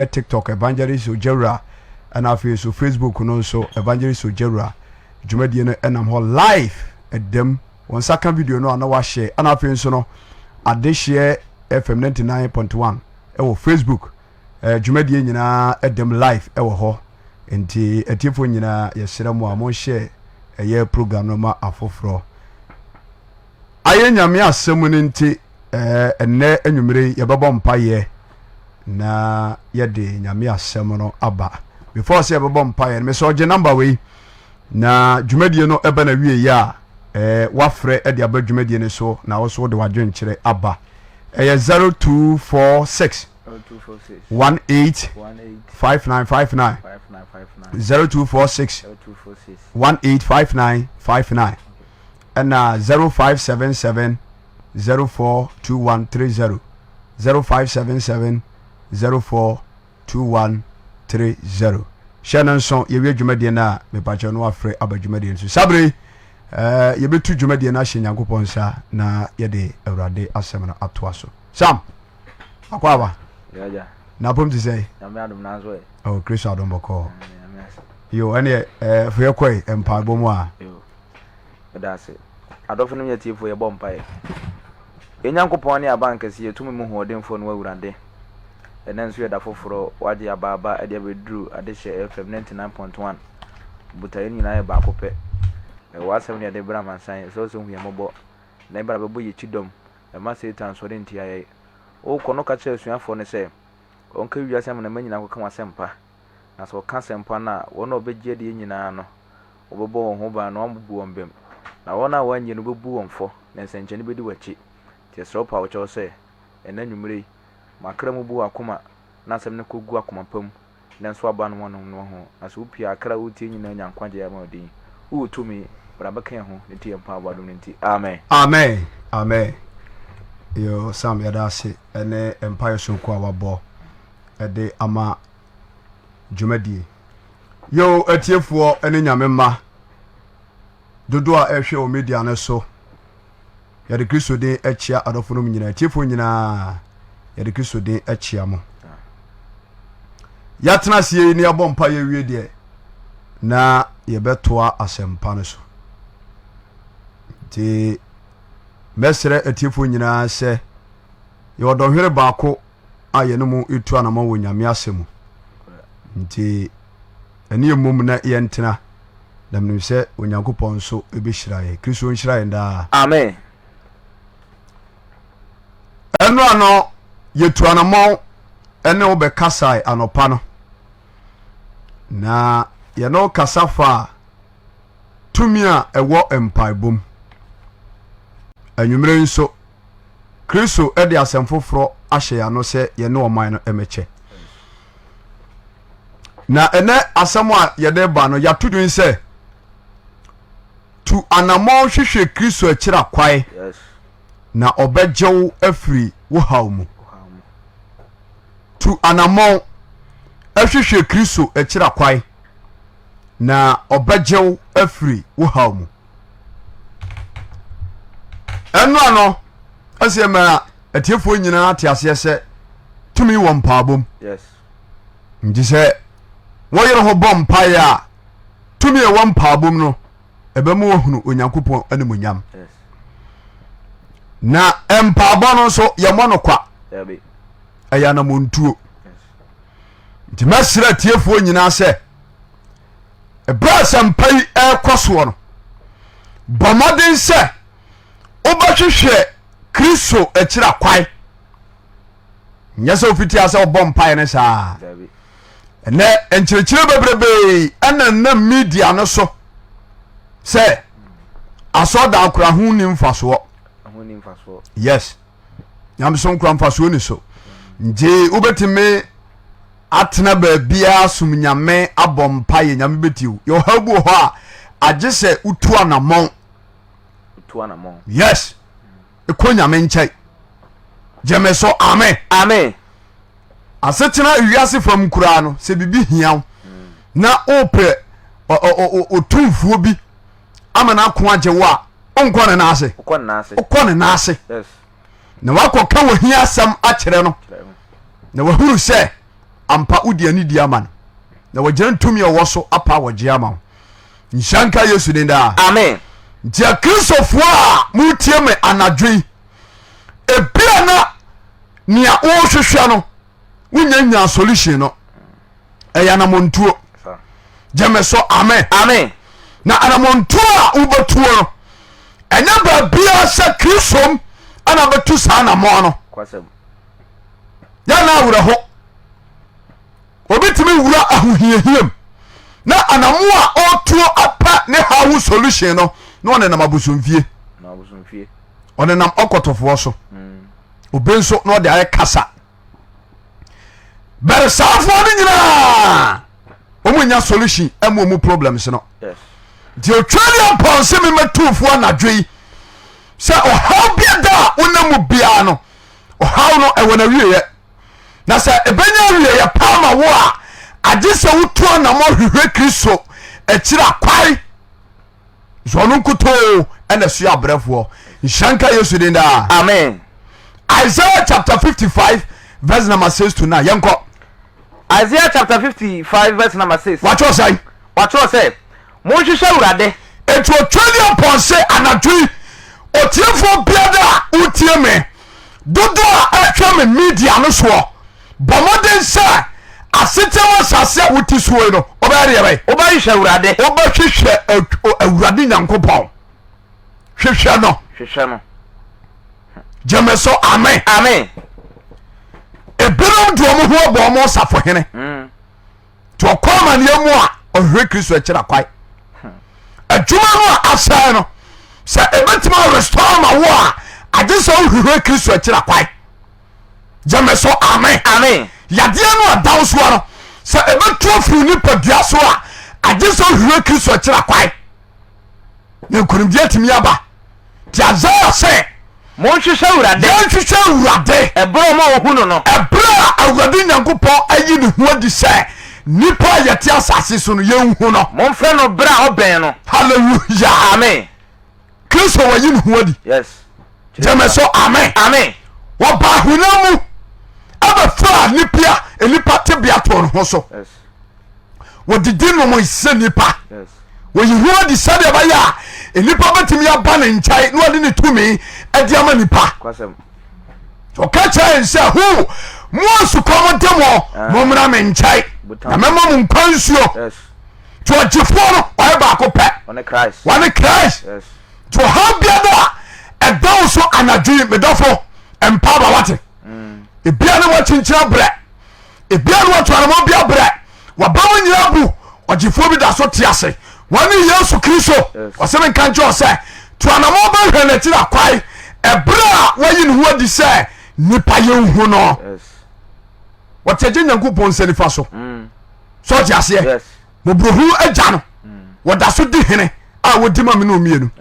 TikTok Evangelist Ogyawura ɛna afei nso Facebook no nso Evangelist Ogyawura dwumadie no ɛnam hɔ live ɛdam wɔn nsa ka video no a na wahyɛ ɛna afei nso no Adehyeɛ FM 99.1 ɛwɔ Facebook ɛɛ dwumadie nyinaa ɛdam live ɛwɔ hɔ nti atiefoɔ nyinaa yɛsrɛ mo a monhyɛ ɛyɛ program no ma afoforɔ Ayɛ Nyame asɛm no nti ɛnnɛ anwummere yi yɛbɛbɔ mpaeɛ na yɛde Nyame asɛm no aba. Before sɛ yɛbɛbɔ mpaeɛ no, mesɛ ɔgye number wei na dwumadie no ɛba na wie yɛ a eh, wafrɛ de aba dwumadie no so na wo so wode wadwenkyerɛ aba. Ɛyɛ 0246 18 5959 0246 185959 ɛna 0577 042130 0577 042130 hyɛ no nso yɛwie dwumadie no a mepakyɛ no wafrɛ aba dwumadie no so sabere eh, yɛbɛtu dwumadie no ahyɛ nyankopɔn nsa na yɛde awurade asɛm no atoa so sam akɔ aba na apom te sɛ oh, kristo adom bɔkɔɔ yo ɛneɛ eh, fo yɛkɔe mpaebɔ mu a Meda ase. Adɔfo nom ne atiefoɔ yɛbɔ mpaeɛ. Yɛn Nyankopɔn ne Abankɛse, yɛn tumi mu hoɔdenfoɔ ne w'Awurade. Ɛnnɛ nso yɛ da foforɔ, w'agye abaaba de abɛduru Adehyɛ FM 99.1. Botaeɛ no nyinaa yɛ baako pɛ. Ɛwɔ w'asɛm ne yɛde brɛ amansan, yɛsrɛ wo sɛ hu yɛn mmɔbɔ na bra bɛbɔ yɛn kyidɔm, mma Satan nsɔre ntia yɛn. Wokɔ no ka kyerɛ asuafoɔ no sɛ, wɔnkɔ wiase amanaman nyinaa nkɔka w'asɛmpa. Na sɛ wɔka asɛmpa no a, wɔn a wɔbɛgye adie nyinaa no, wɔbɛbɔ wɔn ho ban na wɔabu wɔn bem, na wɔn a wɔannye no wobɛbu wɔn fɔ, na nsɛnkyerɛnne bɛdi wɔn akyi. Nti yɛsrɛ wo pa wo kyɛw sɛ, ɛnnɛ anwummere yi, ma akra mu bu w'akoma na asɛm no kɔgu akoma pa mu, na ɛnso aba no wɔnom no ho, na sɛ wopue a, akra a woretie nyinaa nya nkwagyeɛ ama wo din. Wowɔ tumi, bra bɛka yɛn ho na tie yɛn mpaebɔ adom no nti. Amen. Amen amen yoo Sam yɛda ase ɛne mpaeɛ sononko a wabɔ ɛde ama dwumadie. Yo atiefoɔ ne nyame mma dodoɔ a ɛhwɛ wɔ media no so yɛde Kristo din akyia adɔfo nom nyinaa atiefoɔ nyinaa yɛde Kristo din akyia mo yɛatena aseɛ yi ne yɛabɔ mpa yɛwie deɛ na yɛbɛtoa asɛmpa no so nti mɛsrɛ atiefoɔ nyinaa sɛ yɛwɔ dɔnhwere baako a yɛne mo retu anamɔn wɔ Nyame asɛm mu. Nti ɛne yɛ mmom na yɛntena, na menim sɛ Onyankopɔn nso bɛhyira yɛn. Kristo nhyira yɛn daa. Amen. Ɛno ano yɛtu anamɔn ɛne wo bɛkasae anɔpa no, na yɛne wo kasa faa tumi a ɛwɔ mpaebɔ mu. Anwummere nso Kristo de asɛm foforɔ ahyɛ yɛn ano sɛ yɛne ɔman no mmɛkyɛ. Na ɛnɛ asɛm a yɛde ba no, yɛato din sɛ tu anammɔn hwehwɛ Kristo akyira kwae na ɔbɛgye wo afiri wo haw mu. Tu anammɔn hwehwɛ Kristo akyira kwae na ɔbɛgye wo afiri wo haw mu. Ɛno ano ɛsɛ ma atiefoɔ nyinaa te aseɛ sɛ tumi wɔ mpaabɔ mu. Nti sɛ wɔyere ho bɔ mpaeɛ a tumi ɛwɔ mpaabɔ mu no ɛbɛma wɔhunu Onyankopɔn animuonyam. Na mpaabɔ no nso yɛmmɔ no kwa, ɛyɛ anamontuo. Nti mɛsrɛ atiefoɔ nyinaa sɛ ɛberɛ a asɛmpa yi ɛrekɔ soɔ no bɔ mmɔden sɛ wobɛhwehwɛ kristo akyira kwae nyɛ sɛ wofiti a sɛ wobɔ mpaeɛ no saa ɛnɛ nkyerɛkyerɛ bebrebee ɛna nam media no so sɛ asɔdan kora ho ni mfasoɔ yes nyamesom kora mfasoɔ ni so nti wobɛtumi atena baabiara som nyame abɔ mpaeɛ nyame bɛtie wo yɛ ɔhaw bi wɔ hɔ a agye sɛ wotu anammɔn yes ɛkɔ nyame nkyɛn gyeme so amen amen asetena wiase fam koraa no sɛ biribi hia wo na wopɛ ɔtumfuo bi ama no ako agye wo a wonkɔ ne nan ase wokɔ ne nan ase na wakɔka wɔ hia asɛm akyerɛ no na wahunu sɛ Ampa wodi anidie ama no na wagyina ntumi a ɔwɔ so apa wɔgye ama wo. Nhyira nka Yesu din daa. Amen. Nti akristofoɔ a motie me anadwo yi, ebia na nea wohwehwɛ no wonya nya solution no, ɛyɛ anamontuo. Gyeme so amen. Amen. Na anamontuo a wobɛtuo no ɛnyɛ baabiara sɛ krisom ana bɛtu saa anamɔn no. Yɛna awerɛho obi tumi wura ahohiahiam na anamo a ɔtuo apɛ ne ha ho solution no na ɔnenam abosomfie, ɔnenam ɔkɔtɔfoɔ so, obi nso na ɔde ayɛ kasa. Bɛresaafoɔ no nyinaa wɔn nya solution ɛmu wɔn problems no. Nti otwa deɛ mpɔnse mi mɛtufoɔ anadwo yi sɛ ɔhaw bi da a wonam mu biara no, ɔhaw no ɛwɔ n'awieɛ. Na sɛ ɛbɛnya awieɛ paa ma wo a, agye sɛ wotu anamɔ hwehwɛ Kristo akyiri akwae. So ɔno nkutoo ɛna ɛsoa abrɛfoɔ. Nhyira nka Yesu din daa. Amen. Isaiah chapter 55 verse number 6 to 9. Yɛnkɔ. Isaiah chapter 55 verse number 6. Watwerɛ sɛn? Watwerɛ sɛ, Monhwehwɛ Awurade. Enti otwa ni apɔnse anadwo yi, otiefoɔ biara a wotie me, dodoɔ a ɛhwɛ me media no soɔ, bɔ mmɔden sɛ asetena mu asase a wote soɔ yi no, wobɛyɛ deɛ bɛyɛ? Wobɛhwehwɛ Awurade. Wobɛhwehwɛ Awurade Nyankopɔn. Hwehwɛ no. Hwehwɛ no. Gyeme so amen. Amen. Ebinom de wɔn ho abɔ wɔn safohene. Nti ɔkɔ amaneɛ mu a ɔhwehwɛ Kristo akyira kwae. Adwuma no a asɛe no, sɛ ɛbɛtumi arestore ma wo a, agye sɛ wohwehwɛ Kristo akyira kwae. Gyeme so amen. Amen. Yadeɛ no a da wo soɔ no, sɛ ɛbɛtu afiri nipadua so a, agye sɛ wohwehwɛ Kristo akyira kwae na nkonimdie atumi aba. Nti Isaiah sɛ, Monhwehwɛ Awurade. Yɛnhwehwɛ Awurade. Ɛberɛ a ɔma wɔhu no no. Ɛberɛ a Awurade Nyankopɔn ayi ne ho adi sɛ nnipa a yɛte asase so no yɛnhu no. Momfrɛ no berɛ a ɔbɛn no. Hallelujah. Amen. Kristo wayi ne ho adi. Yes. Gyeme so amen. Amen. Wɔba honam mu ɛbɛfaa nnipa nnipa tebea too ne ho so. Yes. Wɔdidi nom sɛ nnipa. Yes. Wɔyi ho adi sɛdeɛ ɛbɛyɛ a nnipa bɛtumi aba ne nkyɛn na wɔde ne tumi adi ama nnipa. Kwasɛm. Ɔka kyerɛ yɛn sɛ ho mo a sukɔm de mo, Ah. mommra me nkyɛn na mɛma mo nkwa nsuo. Yes. Nti ɔgyefoɔ no ɔyɛ baako pɛ, Ɔne Christ. wɔne Christ. Yes. Nti ɔhaw biara a ɛda wo so anadwo yi, medɔfo, mpa aba wate. Ebia ne woakyinkyina brɛ, ebia ne woatu anamɔ bi abrɛ, waba mu nyina bu, ɔgyefoɔ bi da so te ase, wɔne Yesu Kristo. Ɔsɛ menka nkyerɛ wo sɛ tu anamɔ bɛhwɛ n'akyiri akwae ɛberɛ a wayi ne ho adi sɛ nipa yɛnhu no. Yes. Wɔte agye Nyankopɔn nsa nifa so. Sɛ ɔte aseɛ? Yes. Mmɔborɔhunu agya no wɔda so di hene a wɔdi ma me ne mmienu.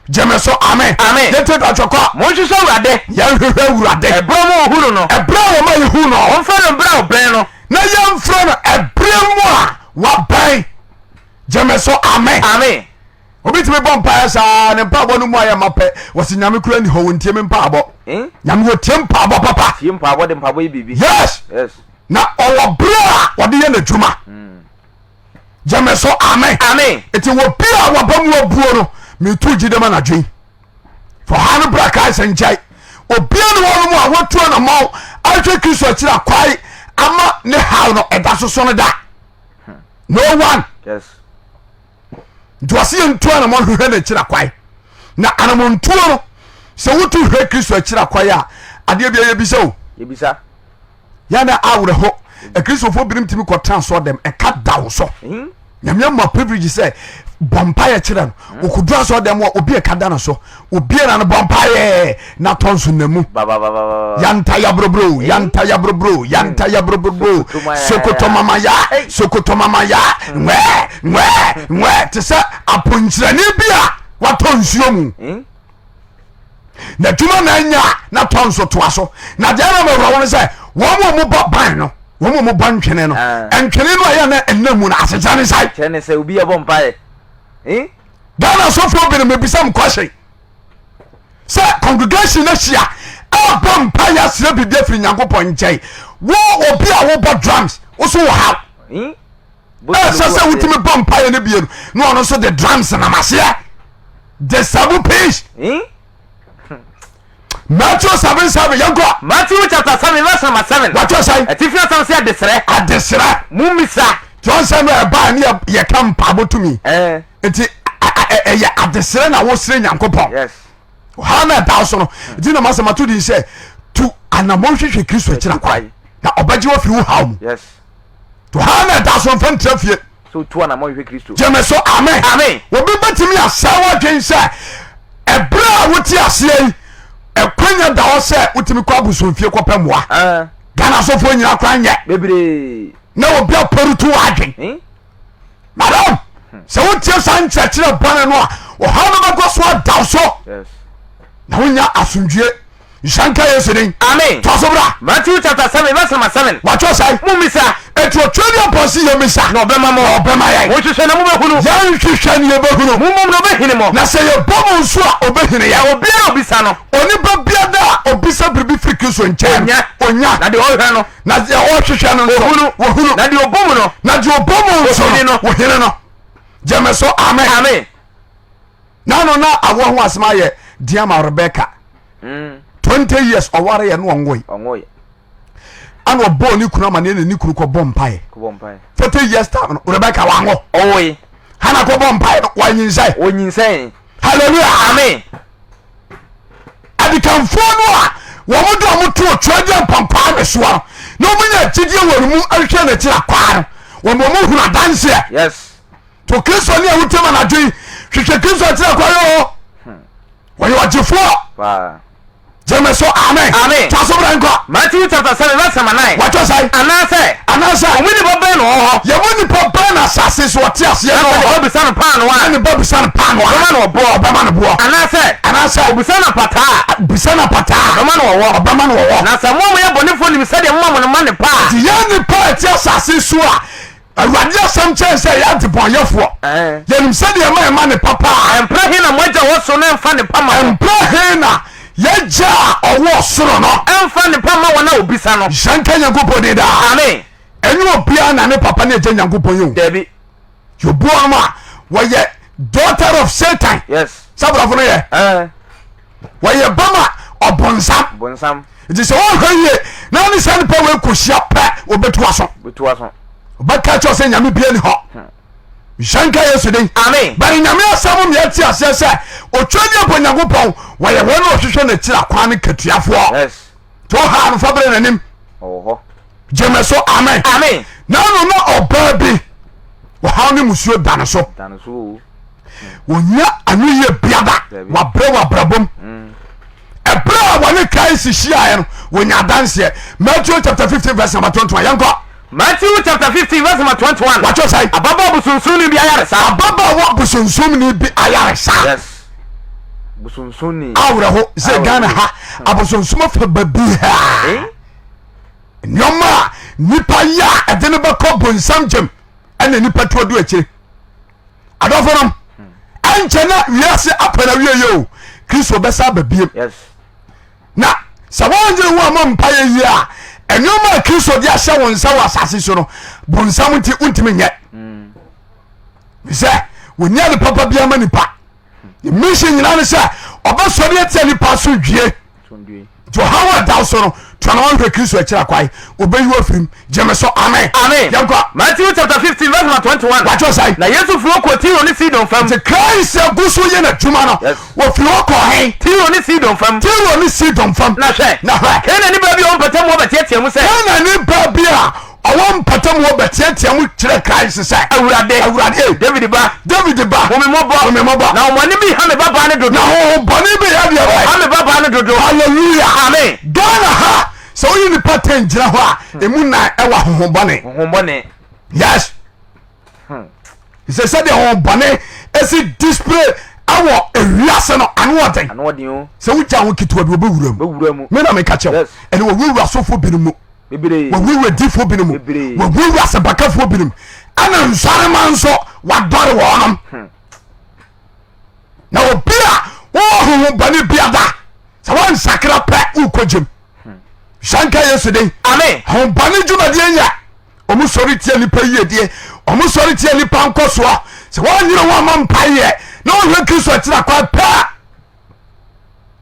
Gyeme so amen. Amen. Yɛntie dwatwɛ kɔ. Monhwehwɛ Awurade. Yɛnhwehwɛ Awurade. Ɛberɛ mu wɔhu no no. Ɛberɛ a wɔma yɛhu no. Wɔmfrɛ no berɛ a ɔbɛn no. Na yɛmfrɛ no ɛberɛ mu a wabɛn. Gyeme so amen. Amen. Obi tumi bɔ mpaeɛ saa ne mpaebɔ no mu ayɛ ma pɛ, wɔsi Nyame kura ni hɔ, wɔntie me mpaebɔ. Eh? Nyame wɔtie mpaebɔ papa. Tie mpaebɔ de mpaebɔ yɛ biribi. Yes. Yes. Na ɔwɔ berɛ a wɔde yɛ n'adwuma. Gyeme so amen. Amen. Nti wɔ bi a wɔba mu abuo no, metu gye dɛm anadwo yi for ha no bra Christ nkyɛn. Obia ne wɔn mu a wɔtu anamɔn ahwɛ Kristo akyiri akwae ama ne haw no ɛda soso no da. No one. Yes. Nti ɔse yɛntu anamɔn hwehwɛ no akyiri akwae. Na anamɔntuo no, sɛ wotu hwɛ Kristo akyiri akwae a, adeɛ bia yɛbisa o. Yɛbisa. Yɛna awerɛho akristofoɔ binom tumi kɔtena asɔ dɛm ɛka da wo so. Nyame ama privilege sɛ bɔ mpaeɛ kyerɛ no. Ɔkɔduru asɔ dɛm a obi ɛka da no so, obiara no bɔ mpaeɛ na tɔ nso na mu. Yanta yabrobro, yanta yabrobro, yanta yabrobro, sokoto mama ya, sokoto mama ya, nwɛɛ nwɛɛ nwɛɛ, te sɛ aponkyerɛne bi a watɔ nsuo mu. N'adwuma na anya a na tɔ nso toa so. Na deɛ na mawura wɔn sɛ wɔn a wɔbɔ ban no, wɔn a wɔbɔ ntwene no, Ah. ntwene no a ɛyɛ na ɛnna mu no asekyerɛ ne sɛn? Kyerɛ ne sɛ obi yɛ bɔ mpaeɛ. Eh? Ghana sɔfoɔ binom mebisa m question sɛ congregation no ahyia ɛbɔ mpaeɛ asrɛ biribi afiri Nyankopɔn nkyɛn. Wo obi a wobɔ drums wo so wɔ haw. Ɛsɛ sɛ wotumi bɔ mpaeɛ no bie no na ɔno nso de drums nam aseɛ de sabu peace. Matthew 7:7 yɛnkɔ. Matthew chapter 7 verse number 7. Wɔtɔ sɛn? Atifi asɛm sɛ adesrɛ. Adesrɛ. Mummisa. Tí wɔn sɛ no ɛbaa ne yɛka mpaabɔ tumi. Nti ɛyɛ adesrɛ na wosrɛ Nyankopɔn. Yes. Ɔhaw na ɛda so no nti na masɛm ato din sɛ tu anammɔn hwehwɛ Kristo akyira kwan na ɔbɛgye wo afiri wo haw mu. Yes. To haw na ɛda so mfa ntra fie. So tu anammɔn hwehwɛ Kristo. Gyeme so amen. Amen. Obi bɛtumi asɛe w'adwen sɛ ɛberɛ a wote aseɛ yi ɛkwanya da hɔ sɛ wotumi kɔ abosomfie kɔpɛ mmoa. Ah. Ghana asɔfoɔ nyina kora nyɛ. Bebree. Na obi apɔrutu w'adwen. Eh? Madam, sɛ wotie saa nkyerɛkyerɛ bɔne no a ɔhaw no bɛkɔ so adaw so. Yes. Na wonya asomdwie. Nhyira nka Yesu din. Amen. Toa so bra. Matthew chapter 7 verse number 7. Watwerɛ sɛn? Mummisa. Enti ɔtwerɛ ni ɔpɔn se yɛmmisa. Na ɔbɛma mo. Na ɔbɛma yɛn. Monhwehwɛ na mobɛhunu. Yɛnhwehwɛ na yɛbɛhunu. Mommom na ɔbɛhini mo. Na sɛ yɛbɔ mu nso a ɔbɛhini yɛn. Na obiara a ɔbisa no. Onipa biara a ɔbisa biribi firi Kristo nkyɛn no. Ɔnya. Ɔnya. Na deɛ ɔhwehwɛ no. Na deɛ ɔhwehwɛ no nso. Ɔhunu. Wɔhunu. Na deɛ ɔbɔ mu no. Na deɛ ɔbɔ mu nso Wɔhini no. Wɔhini no. Gyeme so amen. Amen. Na no na awoɔ ho asɛm ayɛ deɛ ama Rebecca. 20 years ɔware yɛ no ɔnwoe. Ɔnwoe. Ana ɔbɔɔ ne kunu amaneɛ na ne kunu kɔbɔ mpaeɛ. Kɔbɔ mpaeɛ. 40 years time no Rebecca wanwo. Ɔwoe. Hana kɔbɔ mpaeɛ no wanyinsɛn. Ɔnyinsɛn. Hallelujah. Amen. Adikanfoɔ no a wɔn de wɔn to otwa di mpɔmpaa ne soɔ no na wɔn nya gyidie wɔ ne mu ahwehwɛ n'akyiri akwaa no wɔn wɔn hunu adanseɛ. Yes. To Kristo ne a wotie ma n'adwe yi hwehwɛ Kristo akyiri akwaa yɛ o. Wɔyɛ ɔgyefoɔ. Gyeme so amen. Amen. Toa so bra nkɔ. Matthew chapter 7 verse number 9. Wɔtɔ sɛn? Anaasɛ. Anaasɛ. Wɔn mu nipa bɛn na ɔwɔ hɔ? Yɛn mu nipa bɛn na asase so ɔte aseɛ na Na ɔwɔ sɛ ne hɔ? ba bisa no paanoo a. Na ne ba bisa no paanoo a. Ɔbɛma no ɔboɔ. Ɔbɛma no boɔ. Anaasɛ. Anaasɛ. Ɔbisa no apataa a. Bisa no apataa a. Ɔbɛma no ɔwɔ. Ɔbɛma no ɔwɔ. Na sɛ mo a moyɛ bɔnefoɔ nim sɛdeɛ moma mo mma nnepa a. Nti yɛn nipa a ɛte asase so a Awurade asɛm kyerɛ sɛ yɛ adebɔnyɛfoɔ. Yɛnim sɛdeɛ ɛma yɛma ne papa a. Mprɛ he na mo Agya wɔ soro no mfa nnepa ma wɔn? Mprɛ he na yɛn Agya a ɔwɔ soro no. Mfa nnepa mma wɔn a wɔbisa no? Nhyira nka Nyankopɔn din daa. Amen. Ɛnyɛ obiara na ne papa ne Agya Nyankopɔn yɛ o. Dabi. Yɛbu wɔn a wɔyɛ daughter of Satan. Yes. Sɛ borɔfo no yɛ. Wɔyɛ ba ma ɔbonsam. Bonsam. Nti sɛ wɔnhwɛ yie na ne saa nipa wei kɔhyia pɛ wɔbɛtu aso. Bɛtu aso. Ɔbɛka kyerɛ sɛ nyame bia ni hɔ. Nhyɛ nka Yesu din. Amen. Bɛne nyame asɛm ma yɛte aseɛ sɛ ɔtwa ni abɔ Nyankopɔn wɔyɛ wɔn a wɔhwehwɛ n'akyiri akwan no katuafoɔ. Yes. Nti wohaa no fa berɛ n'anim. Ɔwɔ hɔ. Gyeme so amen. Amen. Na no na ɔbaa bi ɔhaw ne musuo da no so. Da no so o. Wɔnya ano yie biada. Wabrɛ wɔ abrabom. Ɛberɛ a wɔne Christ hyiaeɛ no wɔnya adanseɛ. Matthew chapter 15 verse number 21 yɛnkɔ. Matthew chapter 15 verse number 21. Watwerɛ sɛn? Ababaawa bosonsomni bi ayaresa. Ababaawa bosonsomni bi ayaresa. Yes. Bosonsomni. Awerɛho sɛ Ghana ha abosonsom afa baabi ha. Eh? Nneɛma a nipa yɛ a ɛde no bɛkɔ bonsam gyam ɛna nipa tuo du akyire. Adɔfo nom ɛnkyɛ na wiase apɛ na wie yɛ o Kristo bɛsa aba biem. Yes. Na sɛ wɔnyere wo ama mpaeɛ yie a nneɛma a Kristo de ahyɛ wo nsa wɔ asase so no bonsam nti wontumi nyɛ. Sɛ wɔnyɛ ade papa biara ma nipa. Ne mission nyinaa ne sɛ ɔbɛsɔre atia nipa asomdwie. Nti ɔhaw a ɛda wo so no tua na wɔnhwɛ Kristo akyiri akwae wɔbɛyi wo afirim. Gyeme so amen. Amen. Yɛnkɔ. Matthew chapter 15 verse number 21. Watwerɛ sɛn? Na Yesu firi hɔ kɔɔ Tiro ne Sidon fam. Nti Christ agu so yɛ n'adwuma no. Yes. Wɔfiri hɔ kɔɔ he? Tiro ne Sidon fam. Tiro ne Sidon fam. Na hwɛ. Na hwɛ. Kanaanni baa bi a ɔwɔ mpɔtam hɔ bɛteatea mu sɛ. Kanaanni baa bi a ɔwɔ mpɔtam hɔ bɛteatea mu kyerɛ Christ sɛ. Awurade. Awurade e. David ba. David ba. Hu me mmɔbɔ. Hu me mmɔbɔ. Na honhommɔne bi ha me babaa no dodo. Na honhommɔne bi ha deɛ bɛn? Ha me babaa no dodo. Hallelujah. Amen. Ghana ha sɛ woyi nipa ten gyina hɔ a emu nan ɛwɔ ahohombɔne. Ahohombɔne. Yes. Sɛ sɛdeɛ ahohombɔne esi display ɛwɔ ewiase no ano ɔden. Ano ɔden o. Sɛ wogya ho ketewa bi obɛwura mu. Bɛwura mu. Me na meka kyɛw. Yes. Ɛne wɔwurawura asɔfoɔ binom mu. Bebree. Wɔwurawura difoɔ binom mu. Bebree. Wɔwurawura asɛmpakafoɔ binom. Ɛna nsɔrema nso wadɔre wɔnom. Na obi a wɔwɔ honhombɔne biada sɛ wɔnsakra pɛ wokɔ gyem. Hyɛ nka Yesu den. Amen. Ahombɔne dwumadie nyɛ. Ɔmo sɔre tia nipa yiedie. Ɔmo sɔre tia nipa nkɔsoɔ. Sɛ wɔanyere ho ama mpaeɛ na wɔhwɛ Kristo akyira kwan pɛ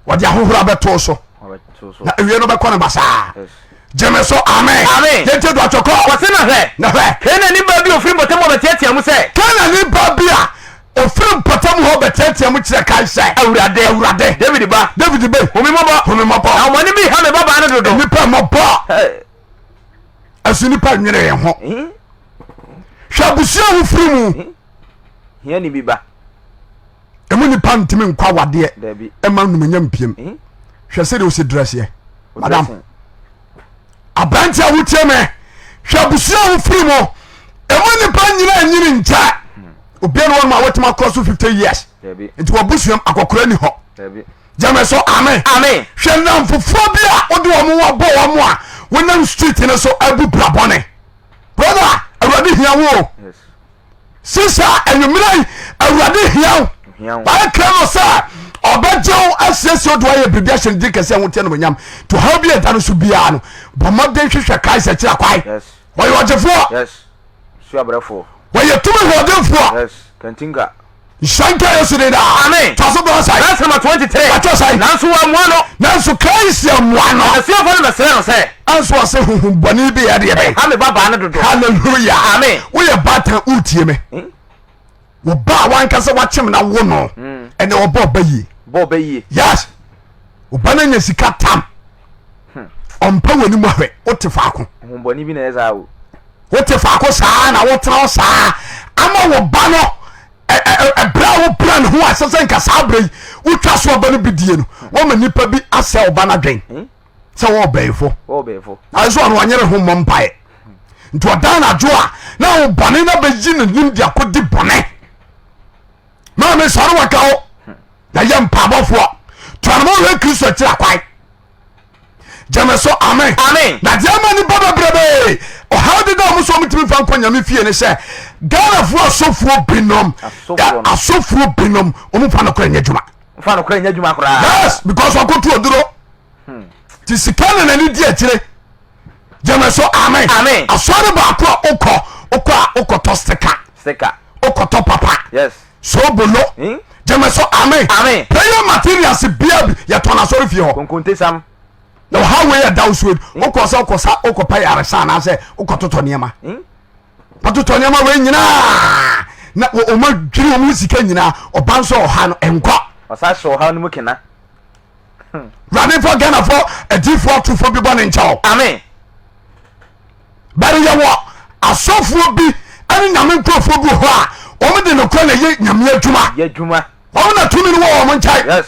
wɔde ahohora bɛtoo so na awie no bɛkɔ no basaa. Gyeme so amen. Amen. Yɛntie do atwɔkɔ. Wɔse na hwɛ. Na hwɛ. Kanaanni baa bi a ofiri mpɔtam hɔ bɛteatea mu sɛ. Kanaanni baa bi a ofiri mpɔtam hɔ bɛteatea mu kyerɛ kae sɛ. Awurade. Awurade. David ba. David ba. Hu me mmɔbɔ. Hu me mmɔbɔ. Na ɔmɔne bi ha me babaa no dodo. Nnipa mmɔbɔ. Ɛso nnipa nwene yɛn ho. Hwɛ abusua a wofiri mu. Hiani bi ba. Emu nipa ntumi nkɔ awadeɛ ɛma numanya mpiem. Hwɛ sɛdeɛ wosi drɛseɛ. Madam. Aberante a wotie me hwɛ abusua a wofiri mu ɛmu nipa nyina nyini nkyɛ obia ne wɔnom a wɔtumi akɔ so 50 years nti wɔabusuam akɔkora ni hɔ gyeme so amen amen hwɛ nnamfofoɔ bi a wode wɔn abɔ wɔn a wonam street no so abu brabɔne brother awurade hia wo o Sisa anwummerɛ yi awurade hia wo wayɛ kra no sɛ ɔbɛgye wo asiesie wo de wayɛ biribi ahyɛ ne din kɛsɛ ho teɛ nomonyam to haw bi ɛda no so biara no bɔ mmɔden hwehwɛ Christ akyira kwae wɔyɛ ɔgyefoɔ wɔyɛ tumi hoɔdenfoɔ Nhyira nka Yesu din daa. Amen. Toa so bra sae. Verse number 23. Watwerɛ sɛn? Nanso wɔammua no. Nanso Christ ammua no. Asuafoɔ no bɛsrɛ no sɛ. Anso ɔse honhom bɔne bi yɛ deɛ bɛn. Ɛha me ba baa no dodo. Hallelujah. Amen. Woyɛ baatan wotie me. Hmm? Wo ba a wankasa wakyem na wo no. Hmm. Ɛnɛ ɔbɔ ɔba yie. Bɔ ɔba yie. Yes. Ɔba no anya sika tam. Hmm. Ɔmpɛ w'anim ahwɛ wote faako. Honhom bɔne bi na ɛyɛ saa o. Wote faako saa na wotena hɔ saa ama wo ba no ɛberɛ a wopira ne ho a ɛsɛ sɛ nka saa berɛ yi wotwa so ɔba no bi die no wɔma nnipa bi asɛ ɔba no adwen hmm? sɛ wɔɔbɛyifo nanso ɔno ɔnyere ho mmɔ mpaeɛ nti ɔdan nadwo a na wo bɔne no bɛyi n'anim de akɔdi bɔne maame sɔre wɔka wo na yɛ mpaabɔfoɔ tuanoma hwɛ kristo akyiri akwae gyeme so amen amen na deɛ ama nipa bebrebe ɔhaw deda ɔmo so ɔmo tumi fa nkɔ nyame fie ne sɛ ghanafoɔ asɔfoɔ binom asɔfoɔ binom ɔmo fa nokorɛ nyɛ adwuma fa nokorɛ nyɛ adwuma koraa yes because ɔkoto oduro hmm. ti sika na n'ani di akyire gyeme so amen amen asɔre baako a wokɔ wokɔ a wokɔtɔ sika sika wokɔtɔ papa yes sobolo hmm? gyeme so amen amen prayer materials bia bi yɛtɔn asɔre fie hɔ konkonte sam na ɔha wei ɛda wo so hmm? wokɔ sɛ wokɔ sa wokɔpɛ yaresa anaasɛ wokɔtotɔ nneɛma hmm? wɔtotɔ nneɛma wei nyinaa na ɔma dwiri ɔmo sika nyinaa ɔba nso ɔha no nkɔ ɔsa hyɛ ɔha no mu kena wurade fɔ Ghanafoɔ adiifoɔ atofoɔ bi bɔ ne nkyɛw amen bɛre yɛwɔ asɔfoɔ bi ɛne nyame nkurɔfoɔ bi hɔ a wɔn de nokorɛ na ɛyɛ nyame adwuma yɛ adwuma wɔn na tumi no wɔ wɔn nkyɛn yes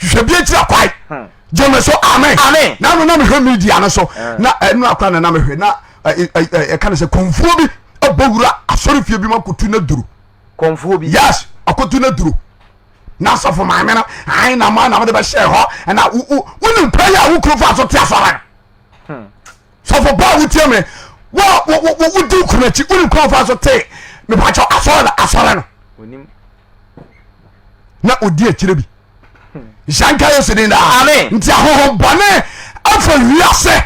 hwehwɛ bi akyira kwae hmm. gyeme so amen amen na no na mehwɛ media no so eh. na ɛno akora na na mehwɛ na ɛka no sɛ kɔnfuo bi abɔ wura asɔre fie bi ma kotu na duro kɔnfuo bi yes akotu na duro na asɔfo maame no ayi na mo na mo de bɛhyɛ hɔ ɛna wonim pɛ yɛ a wo kuro fa so te asɔre hmm. sɔfo ba a wotie me wodi wo kunu akyi wonim kwan fa so te mepakyɛ asɔre no asɔre no na odi akyire bi nhyɛ nka yesu din daa nti ahohom bɔne afa wiase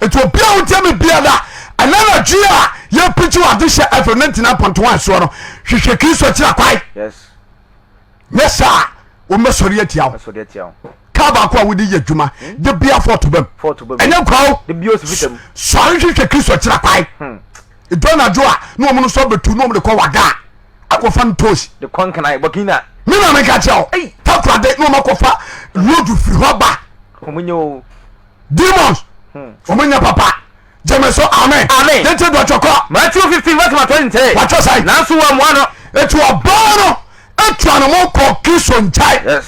nti obi a wotie me biara ɛna nadwe a yɛpikyi wɔ adehyɛ afei ne ntena pɔntoa soɔ no hwehwɛ kristo akyira kwae nyɛ saa wɔmmɛsɔre atia wo kaa baako a wode yɛ adwuma hmm? de bia fɔto bam ɛnyɛ nkwa o sɔre hwehwɛ kristo kyerɛ kwae hmm. ɛdɔ anadwo a na ɔmo no nso abɛtu na ɔmo de kɔ wada a akɔfa ntosi me na meka kyerɛ wo takorade na ɔmo akɔfa lodu firi hɔ ba demons hmm. ɔmo nyɛ papa gyeme so amen amen yɛnti do ɔtwɔkɔ Matthew 15 verse number 23 watwɛ sɛn nanso wɔammoa no eti ɔbaa no etu anamɔ kɔ Kristo nkyɛn yes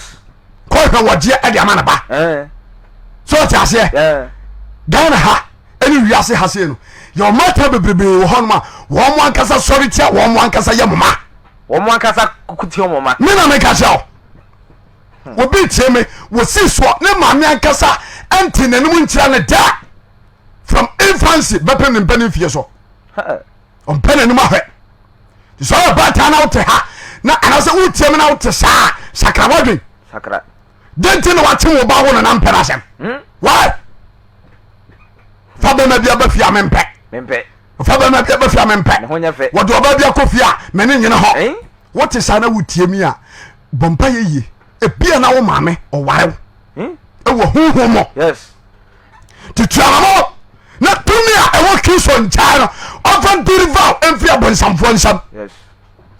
kɔhwɛ wɔgyeɛ ɛde ama ne ba eh. so ɔte aseɛ yeah. Ghana ha ɛne wiase ha sei no yɛ ɔmata bebrebe wɔ hɔnom a wɔn mo ankasa sɔre tia wɔn mo ankasa yɛ mo ma wɔn ankasa kuku tia wɔn ma me na meka kyerɛ wo obi tie me wɔsi soɔ ne maame ankasa ɛnte n'anim nkyerɛ ne da from infancy bɛpem ne mpɛ ne mfie so ɔmpɛ n'anim ahwɛ nti sɛ ɔyɛ baatan na wote ha na anaasɛ wotie me na wote saa sakra wadwen sakra dɛn nti na wakye wo ba wo no na mpɛ no asɛm hmm? why? Fa bɛma bi aba fie a mempɛ. Mempɛ. Fa bɛma bi aba fie a mempɛ. Ne ho nyɛ fɛ. Wɔde ɔbaa bi akɔ fie a mene nyene hɔ. Eh? Wote saa na wotie mi a bɔ mpa yɛ yie. Ebia na wo maame ɔware wo. Hmm? Ɛwɔ honhom mu. Yes. Tutuanamo na tumi a ɛwɔ Kristo nkyɛn no ɔmfa deliver wo mfiri abonsamfoɔ nsam. Yes.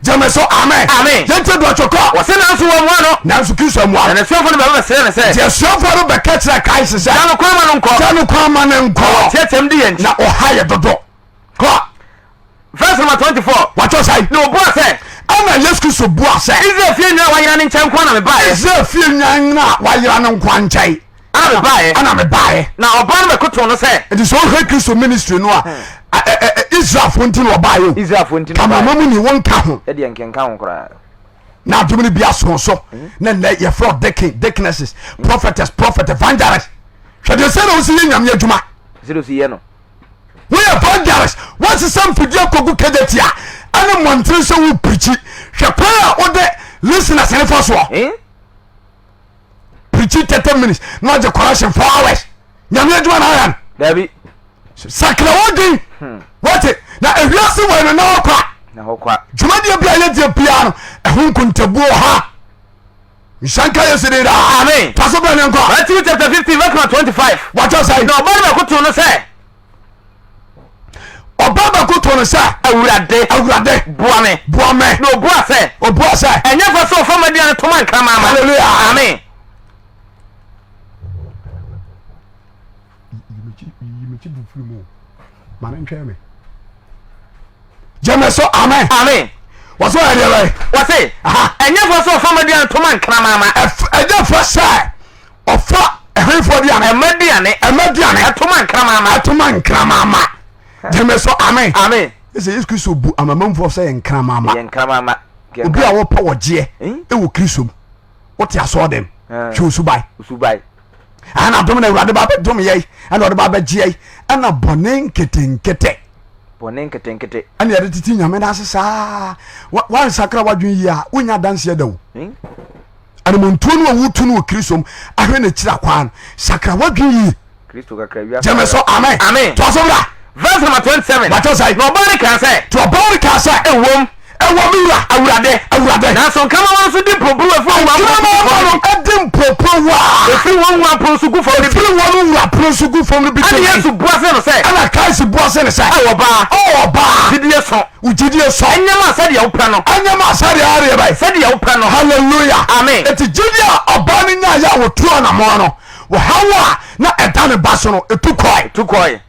Gyeme so amen. Amen. Yɛntie duatwo kɔ. Wɔse nanso wɔammua no. Nanso Kristo ammua Na no. n'asuafoɔ no bɛba bɛsrɛɛ no sɛ. Nti asuafoɔ no bɛka kyerɛ Christ sɛ. Gya no kwan ma no nkɔ. Gya no kwan ma no nkɔ. Teateam di yɛn akyi. Na ɔha yɛ dodo. Kɔ. Verse number 24. Wɔatwerɛ sɛn? Na ɔbuaa sɛ. Ɛna Yesu Kristo buaa sɛ. Israel fie nnwan a wɔayera no nkyɛn nko ara na mebaeɛ. Israel fie nnwan a wɔayera no nko ara nkyɛn. Ɛna mebaeɛ. Ɛna mebaeɛ. Na ɔbaa no bɛkotoo no sɛ. Nti sɛ wohwɛ Kristo ministry no a, Israelfoɔ nti na ɔbaeɛ o. Israelfoɔ nti na ɔbaeɛ. Kamama mu ni wonka ho. Ɛdeɛ nkenka ho koraa. Na adom no bi aso so. Na nnɛ yɛfrɛ deacon, deaconesses, prophetess, prophet, evangelist. Hwɛ deɛ sɛ na wosi yɛ nyame adwuma. Sɛ wosi yɛ no. Woyɛ evangelist, woasesa mfidie akɔgu kɛgya ɛne mmɔntene sɛ wo pirikyi. Hwɛ kwan a wode listeners ne fa soɔ. Preaching 30 minutes na ɔgye correction 4 hours. Nyame adwuma na ayɛ no. Dabi. Sakra wo din. Wɔte na ewiase wɔ no na ɔkwa. Na hɔ kwa. Dwumadie bi a yɛdie biara no ɛho nkontabuo ha. Nhyɛ nka Yesu din daa. Amen. Fa so brɛ ne nkɔ. Matthew chapter 15 verse number 25. Wɔtɔ sɛ. Na ɔbaa no bɛkoto no sɛ. Ɔbaa bɛkoto no sɛ. Awurade. Awurade. Boa me. Boa me. Na ɔbua sɛ. Ɔbua sɛ. Ɛnyɛ fa sɛ ɔfa m'aduane to ma nkraman ma. Hallelujah. Amen. Yi m'akyi bu firi mu. Ma ne ntwɛn me. Gyeme so amen. Amen. Wɔsɛ ɔyɛ deɛ bɛyɛ. Wɔse. Ɛnyɛ fa sɛ ɔfa m'aduane to ma nkraman ma. Ɛnyɛ fa sɛ ɔfa ɛhenfoɔ aduane. Ɛma aduane. Ɛma aduane. Ɛto ma nkraman ma. Ɛto ma nkraman ma. Gyeme so amen. Amen. Ɛsɛ Yesu Kristo bu amamamfoɔ sɛ yɛ nkraman ma. Yɛ nkraman ma. Obi a wɔpɛ wɔgyeɛ ɛwɔ Kristo mu. Wote asɔɔ dɛm. Hwɛ osubae. Osubae. Ɛna adom na Awurade ba bɛdom yɛi ɛna ɔde ba bɛgye yɛi ɛna bɔne nketenkete. Bɔne nketenkete. Ɛna yɛde tete nyame no ase saa. Wansakra wadwen yie a wonya adanseɛ da o. Anamontuo no a wotu no wɔ Kristo mu ahwɛ n'akyiri akwaa no sakra wadwen yie. Kristo kakra wiase. Gyeme so amen. Amen. Toa so bra. Verse number 27. Wàtò sɛ. Na ɔbaa no kaa sɛ. Tí ɔbaa no kaa sɛ. Ɛwom. Ɛwɔ mi wura. Awurade. Awurade. Nanso nkraman no nso di mporoporowa efiri wɔn wura Nkraman no di mporoporowa. Efiri wɔn wura pono so gu fam no bi. Efiri wɔn wura pono so gu fam no bi. Ɛna Yesu bua se no sɛ. Ɛna Christ bua se no sɛ. Ɔ ɔbaa. Ɔ ɔbaa. Gyidie so. Wo gyidie so. Ɛnyɛ ma sɛdeɛ wopɛ no. Ɛnyɛ ma sɛdeɛ adeɛ bɛyɛ. Sɛdeɛ wopɛ no. Hallelujah. Amen. Eti gyidie a ɔbaa no nyaayɛ a wɔtu anamɔn no wɔhaw a na ɛda ne ba so no ɛtu kɔe. Tu kɔe.